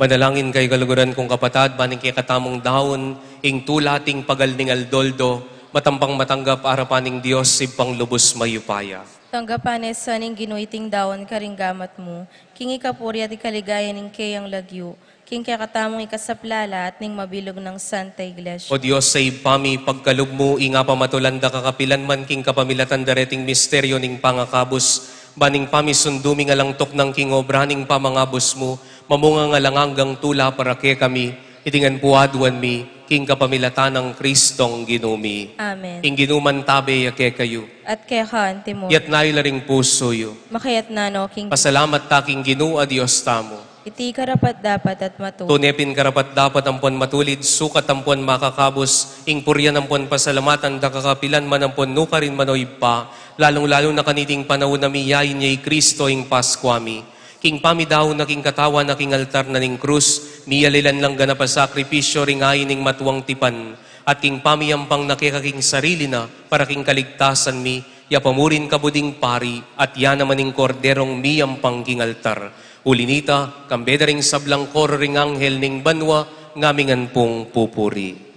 Manalangin kayu, kaluguran kung kapatad, ban ing kekatamung daun, ing tula at ing pagal ning aldo-aldo, matampang matanggap arapan ning Dios, Ibpang lubus mayupaya. Tanggapan na sa ning Ginu iting daun karing gamat mu, king ikapuri at ikaligaya ning keyang lagyu, king kekatamung ikasaplala at ning mabilug nang Santa Iglesia. O Dios a Ibpa mi, pagkalub mu ing apamatulan da kakapilan man king kapamilatan da reting misteryo ning pangakabus, ban ing pamisundu mi ngan alang tuknang king obra ning pamangabus mu, mamunga ngan alang anggang tula para kekami, iti ngan pu aduan mi, king kapamilatan nang Kristong Ginu mi. Amen. Ing Ginu mantabe ya kekayu. At keka antimu. Iyatas yu la ring pusu yu. Makayatna no king Pasalamat ta king Ginu a Dios tamu. Iti karapat-dapat at matulid. Tune pin karapat-dapat ampon matulid, sukat ampon makakabus, ing purian ampon pasalamatan da kakapilan man ampon nukarin man, o Ibpa, lalung-lalu na kaniting panaun a miyain ya i Kristo ing Paskua mi. King pamidaun na king katawan na king altar na ning krus, miyalilan lang ganap a sakripisyo ring ain ning matuang tipan, at king pamiyampang na keka king sarili na para king kaligtasan mi, ya pamurin ka buding pari, at ya naman ing Korderong miyampang king altar. Uli nita, kambe da ring sablang koro ring anghel ning banua, ngamingan pung pupuri.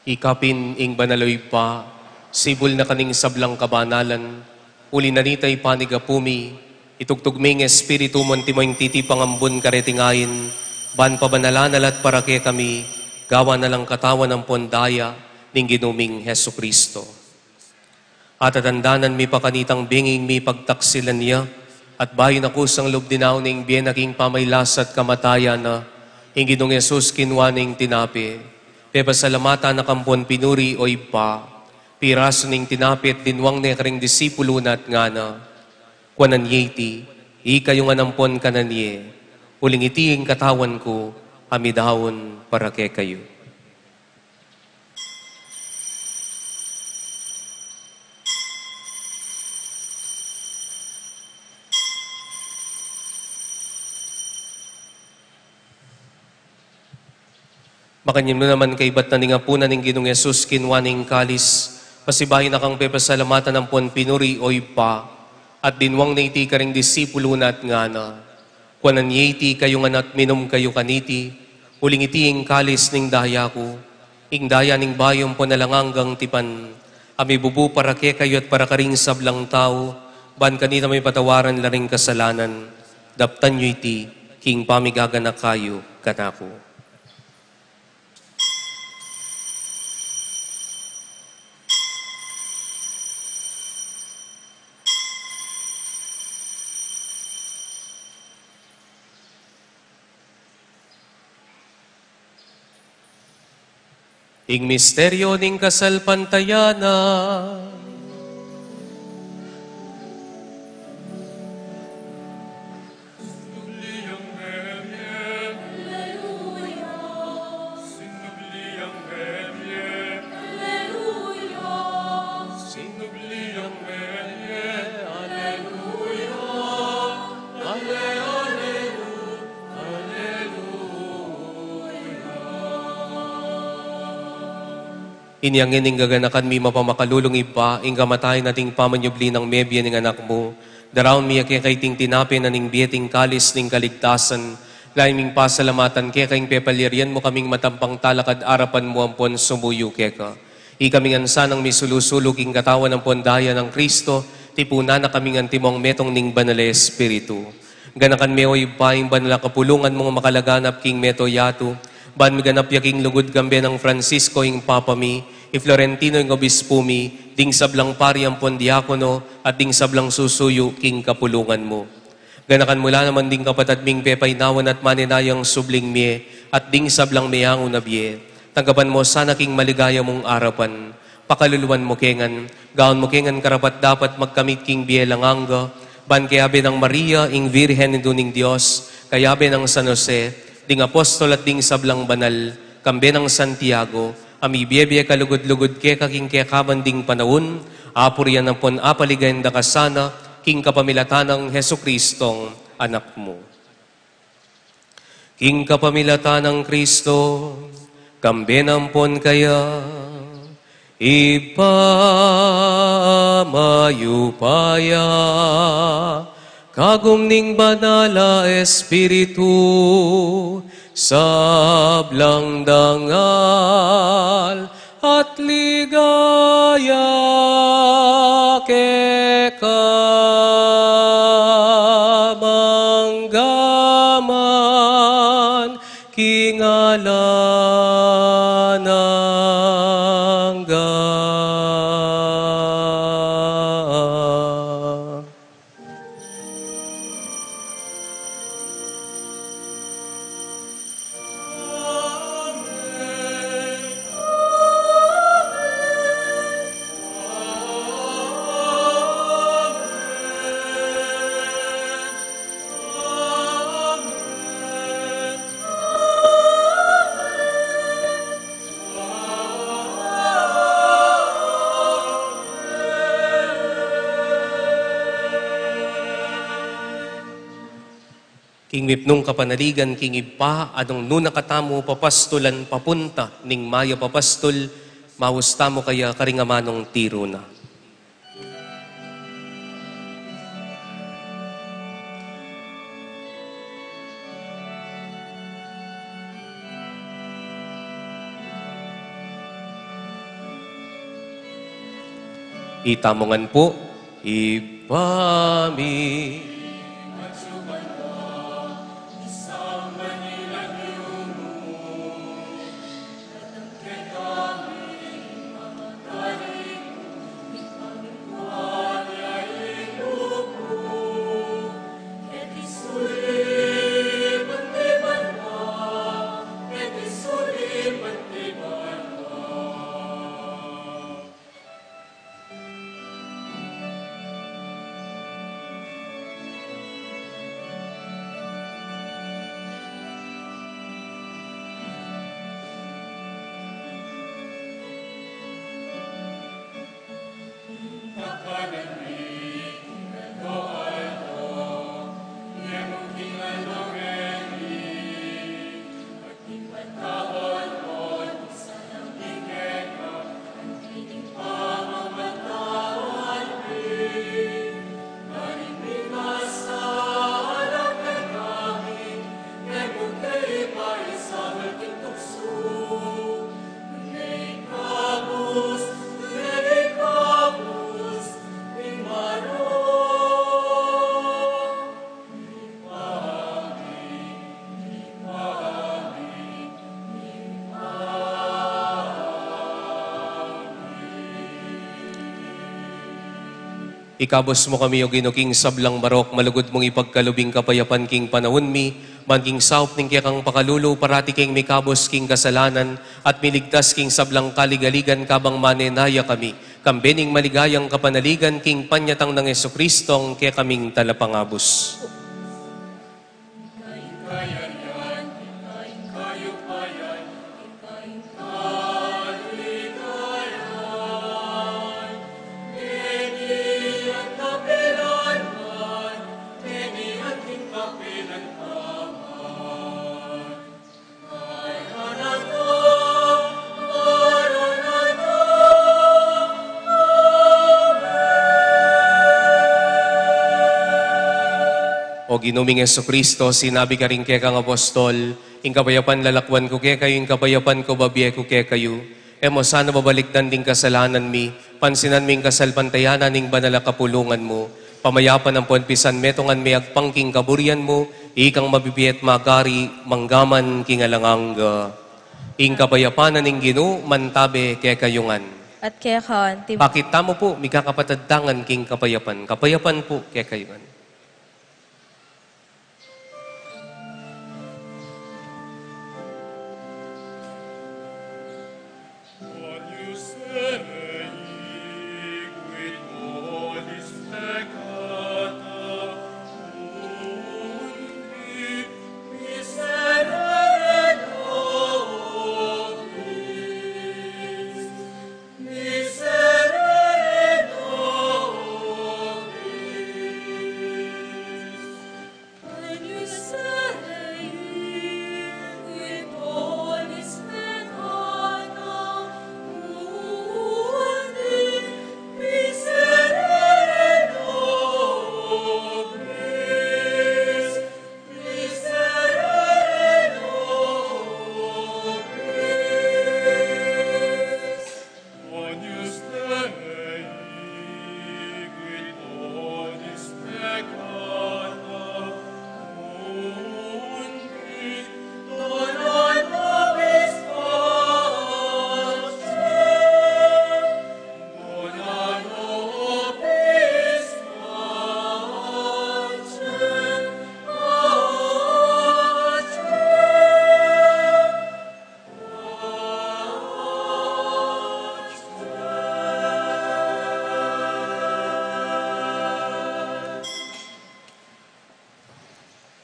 Ikapin ing banal, o Ibpa, sibul na kaning sablang kabanalan, uli na nita ipanigapu mi, itugtug mi ing Espiritu mu, antimo ing titipang ambun kareting ain, ban pabanalan na la at para kekami, gawan na lang katawan ampon daya ning Ginu ming Jesucristo. Atatandanan mi pa kanitang binging mipagtaksilan ya, at bayu na kusang lub dinaun ing bie na king pamaylasa at kamatayan na, ing Ginung Jesus kinua ne ing tinape, pepasalamatan na kampon pinuri, o Ibpa, pirasu ne ing tinape at dinwang ne karing disipulu na at ngana: Kuanan ye iti, ikayu ngan ampon kanan ye, uling iti ing katawan ku a midaun para kekayu. Makanyan mu naman, kaybat na ning apunan ning Ginung Jesus, kinua ne ing kalis, pasibayu na kang pepasalamatan ampon pinuri, o Ibpa, at dinwang ne iti karing disipulu na at ngana: Kuanan ye iti, ikayu ngan, at minum kayu kaniti, uling iti ing kalis ning daya ku, ing daya ning bayu ampon alang anggang tipan, a mibubu para kekayu at para karing sablang tau, ban kanita mipatawaran la ring kasalanan. Daptan yu iti king pamigaganaka yu kanaku. Ing misteryo ning kasalpantayanan. Inya ngeni ing gaganakan mi mapamakalulung Ibpa, ing kamatayan at ing pamanyubli nang mebie ning Anak mu, daraun mi keka iting tinape na ning bie at ing kalis ning kaligtasan, lalu ming pasalamatan keka ing pepalyarian mu kaming matampang talakad arapan mu ampon sumuyu keka. Ikami ngan sanang misulu-sulu king katawan ampon daya nang Kristo, tipunan na kami ngan timong metung ning Banal a Espiritu. Ganakan me, o Ibpa, ing banal a kapulungan mung makalaganap king mabilug a yatu, ban miganap ya king lugud kambe nang Francisco ing Papa mi, i Florentino ing Obispu mi, ding sablang pari ampon diakono, at ding sablang susuyu king kapulungan mu. Ganakan mu la naman ding kapatad ming pepainawan at maninayang subling mie, at ding sablang meangu na bie. Tanggapan mu sana king maligaya mung arapan. Pakaluluan mu ke ngan, gawan mu ke ngan karapat-dapat magkamit king bie alang angga, ban kayabe nang Maria, ing Virgen Indu ning Dios, kayabe nang San Jose, ding apostol at ding sablang banal, kambe nang Santiago, a mibie-bie kalugud-lugud keka king kekaban ding panaun, apurian ampon apaligayan da ka sana, king kapamilatan nang Jesucristong Anak mu. King kapamilatan nang Kristo, kambe na ampon kaya, Ibpa mayupaya, kagum ning Banal a Espiritu, sablang dangal at ligaya keka mangga man king alang angga. King mipnung kapanaligan king Ibpa, a nung nuna katamu papastulan papunta ning mayap a pastul, maus tamu kaya karing amanung tiru na. Itamu ngan pu, Ibpa mi. Ikabus mu kami, O Ginu, king sablang marok, malugud mung ipagkalub ing kapayapan king panaun mi, ban king saup ning kekang pakalulu, parati keng mikabus king kasalanan, at miligtas king sablang kaligaligan kabang manenaya kami, kambe ning maligayang kapanaligan king panyatang nang Jesucristong kekaming Talapangabus. O Ginu ming Jesucristo, sinabi karing kekang apostol, ing kapayapan lalakwan ku kekayu, ing kapayapan ku babie ku kekayu. E mu sana babalikdan ding kasalanan mi, pansinan mi ing kasalpantayanan ning banal a kapulungan mu. Pamayapan ampon pisanmetungan mi agpang king kaburian mu, ikang mabibie at magari, manggaman king alang angga. Ing kapayapan na ning Ginu, mantabe kekayu ngan. At keka anti- Pakit tamu pu, mikakapatad tangan king kapayapan. Kapayapan pu kekayu ngan.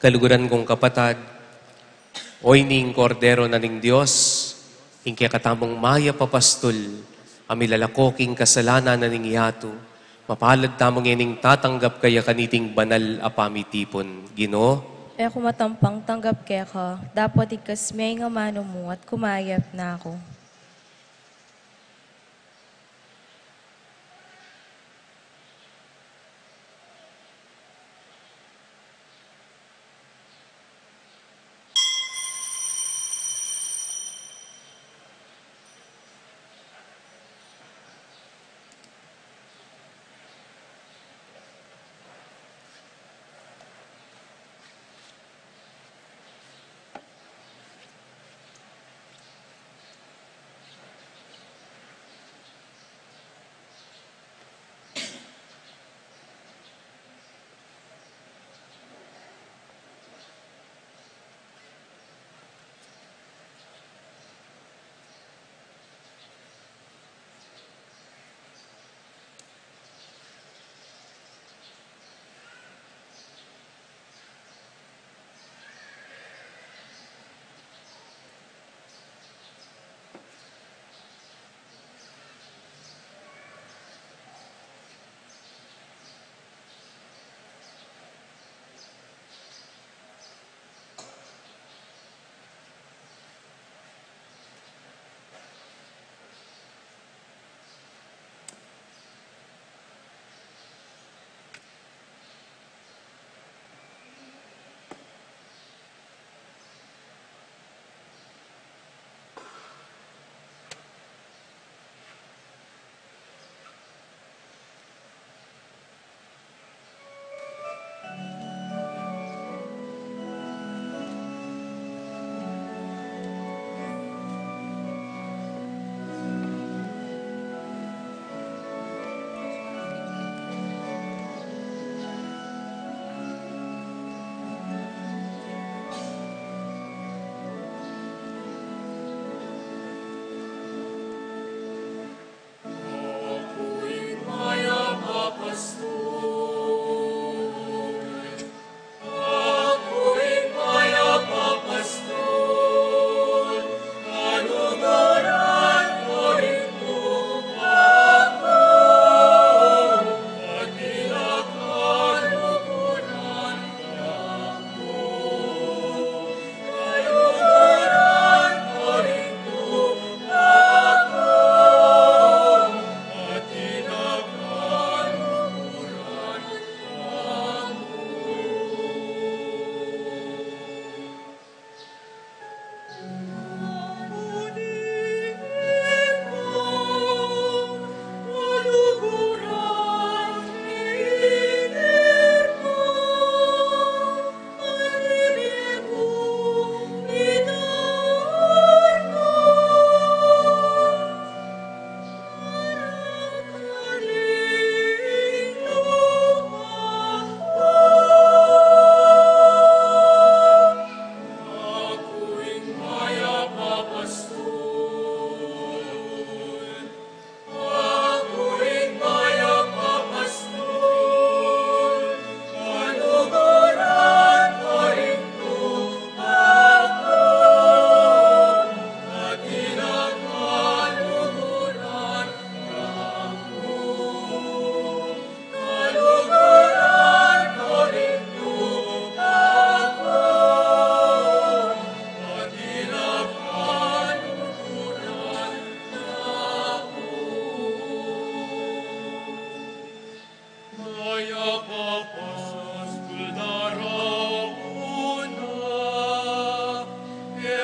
Kaluguran kung kapatad, o ini ing Kordero na ning Dios, ing kekatamung mayap a pastul, a milalako king kasalanan na ning yatu, mapalad tamu ngening tatanggap kaya kaniting banal a pamitipun. Ginu, e ku matampang tanggap keka, dapot igkas me ing amanu mu at kumayap na ku.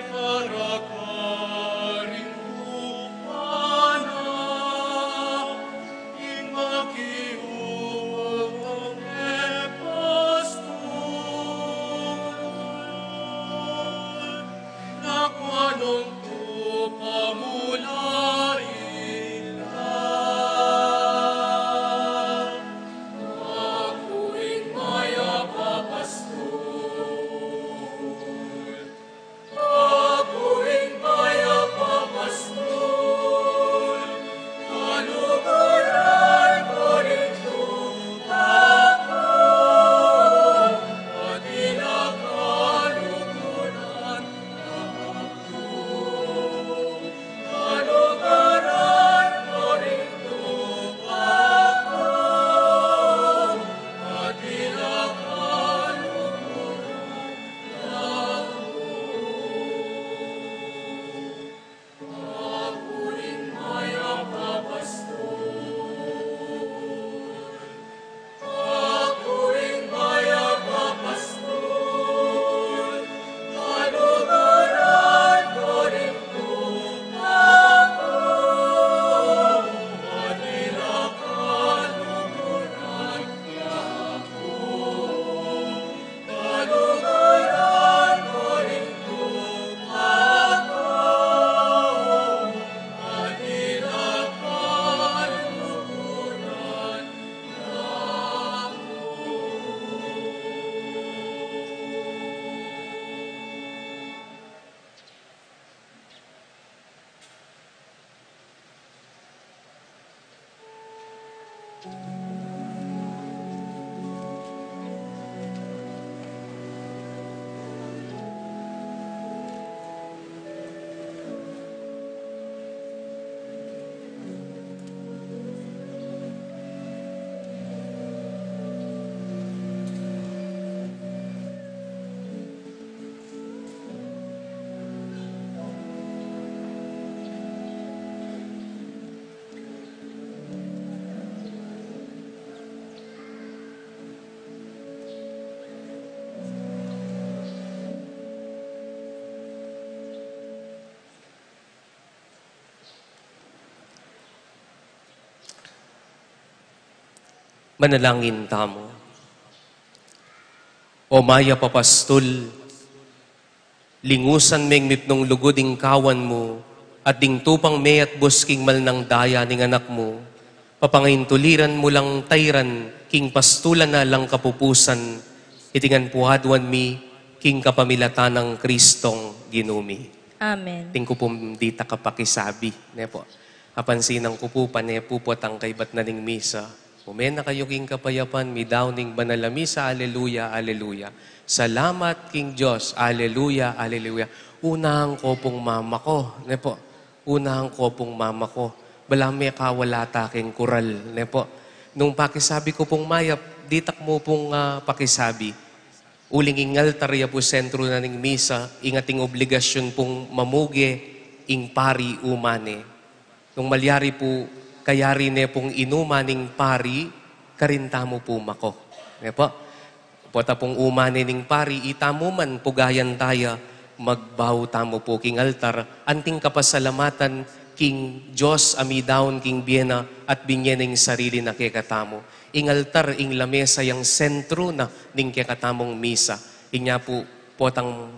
para karing lupa na, ing makiupang e pastul, na kwanong tupa mula ita. Aku ing mayap a pastul. Aku ing mayap a pastul, kaluguran ku ring tupa ku, at ila kaluguran ku. Kaluguran ku ring tupa ku, at ila kaluguran ku. Aku ing mayap a pastul. Aku ing mayap a pastul. Kaluguran ku ring tupa ku, at ila kaluguran ku. Manalangin tamu. O mayap a pastul, lingusan meng mipnung lugud ing kawan mu, at ding tupang meatbus king malnang daya ning Anak mu, papangaintuliran mu lang tairan king pastulan na alang kapupusan, iti ngan pu aduan mi king kapamilatan nang Kristong Ginu mi. Amen. Atin ku pung ditak a pakisabi, ne pu. Apansinan ku pu, pane pu potang kaybat na ning misa. Ume na kayu king kapayapan, midaun ing banal a misa, aleluya, aleluya. Salamat king Dios, aleluya, aleluya. Unahan ku pung mama ku, ne pu. Unahan ku pung mama ku. Balamu mekawala ta king kural, ne pu. Nung pakisabi ku pung mayap, ditak mu pung, ah, pakisabi. Uling ing altar ya pu sentru na ning misa, ing ating obligasyun pung mamuge, ing pari uma ne. Nung malyari pu, kayari ne pung inuma ning pari, karin tamu pu mako. Ne pu? Pota pung uma ne ning pari, itamu man pugayan taya, magbau tamu pu king altar, anting kapasalamatan king Dios a midaun king bie na at binye na ing sarili na kekatamu. Ing altar, ing lamesa yang sentru na ning kekatamung misa. Inya pu, potang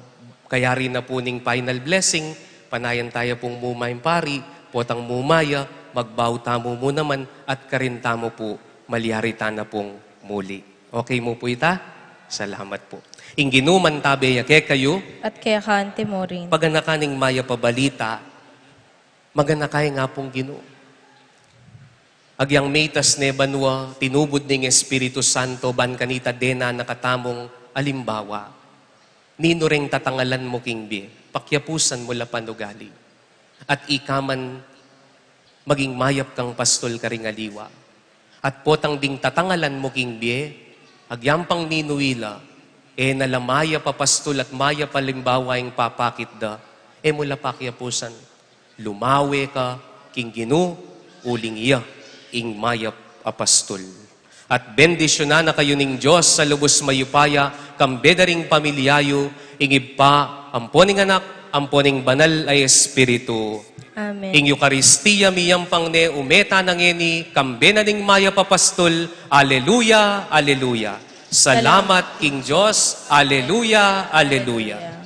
kayari na pu ning final blessing, panayan taya pung muma ing pari, potang muma ya, magbau tamu mu naman, at karin tamu pu, malyari tana pung muli. Okay mu pu ita? Salamat pu. Ing Ginu mantabe ya kekayu. At keka anti mu rin. Paganakan ing mayap a balita, maganaka ing Apung Ginu. Agyang mitas ne banua, tinubud ning Espiritu Santo, ban kanita dena na katamung alimbawa. Ninu reng tatangalan mu king bie, pakiapusan mu la panugali. At ika man, maging mayap kang pastul karing aliwa. At potang ding tatangalan mu king bie, agyang pang ninu ila, e na la mayap a pastul at mayap a alimbawa ing papakit da, e mu la pakiapusan. Lumawe ka king Ginu, uling iya ing mayap a pastul. At bendisyunan na kayu ning Dios a lubus mayupaya, kambe da ring pamilya yu, ing Ibpa, ampo ning Anak, ampo ning Banal a Espiritu. Amen. Ing Eukaristia miyampang ne, ume tana ngeni, kambe na ning mayap a pastul. Aleluya, aleluya. Salamat king Dios. Aleluya, aleluya.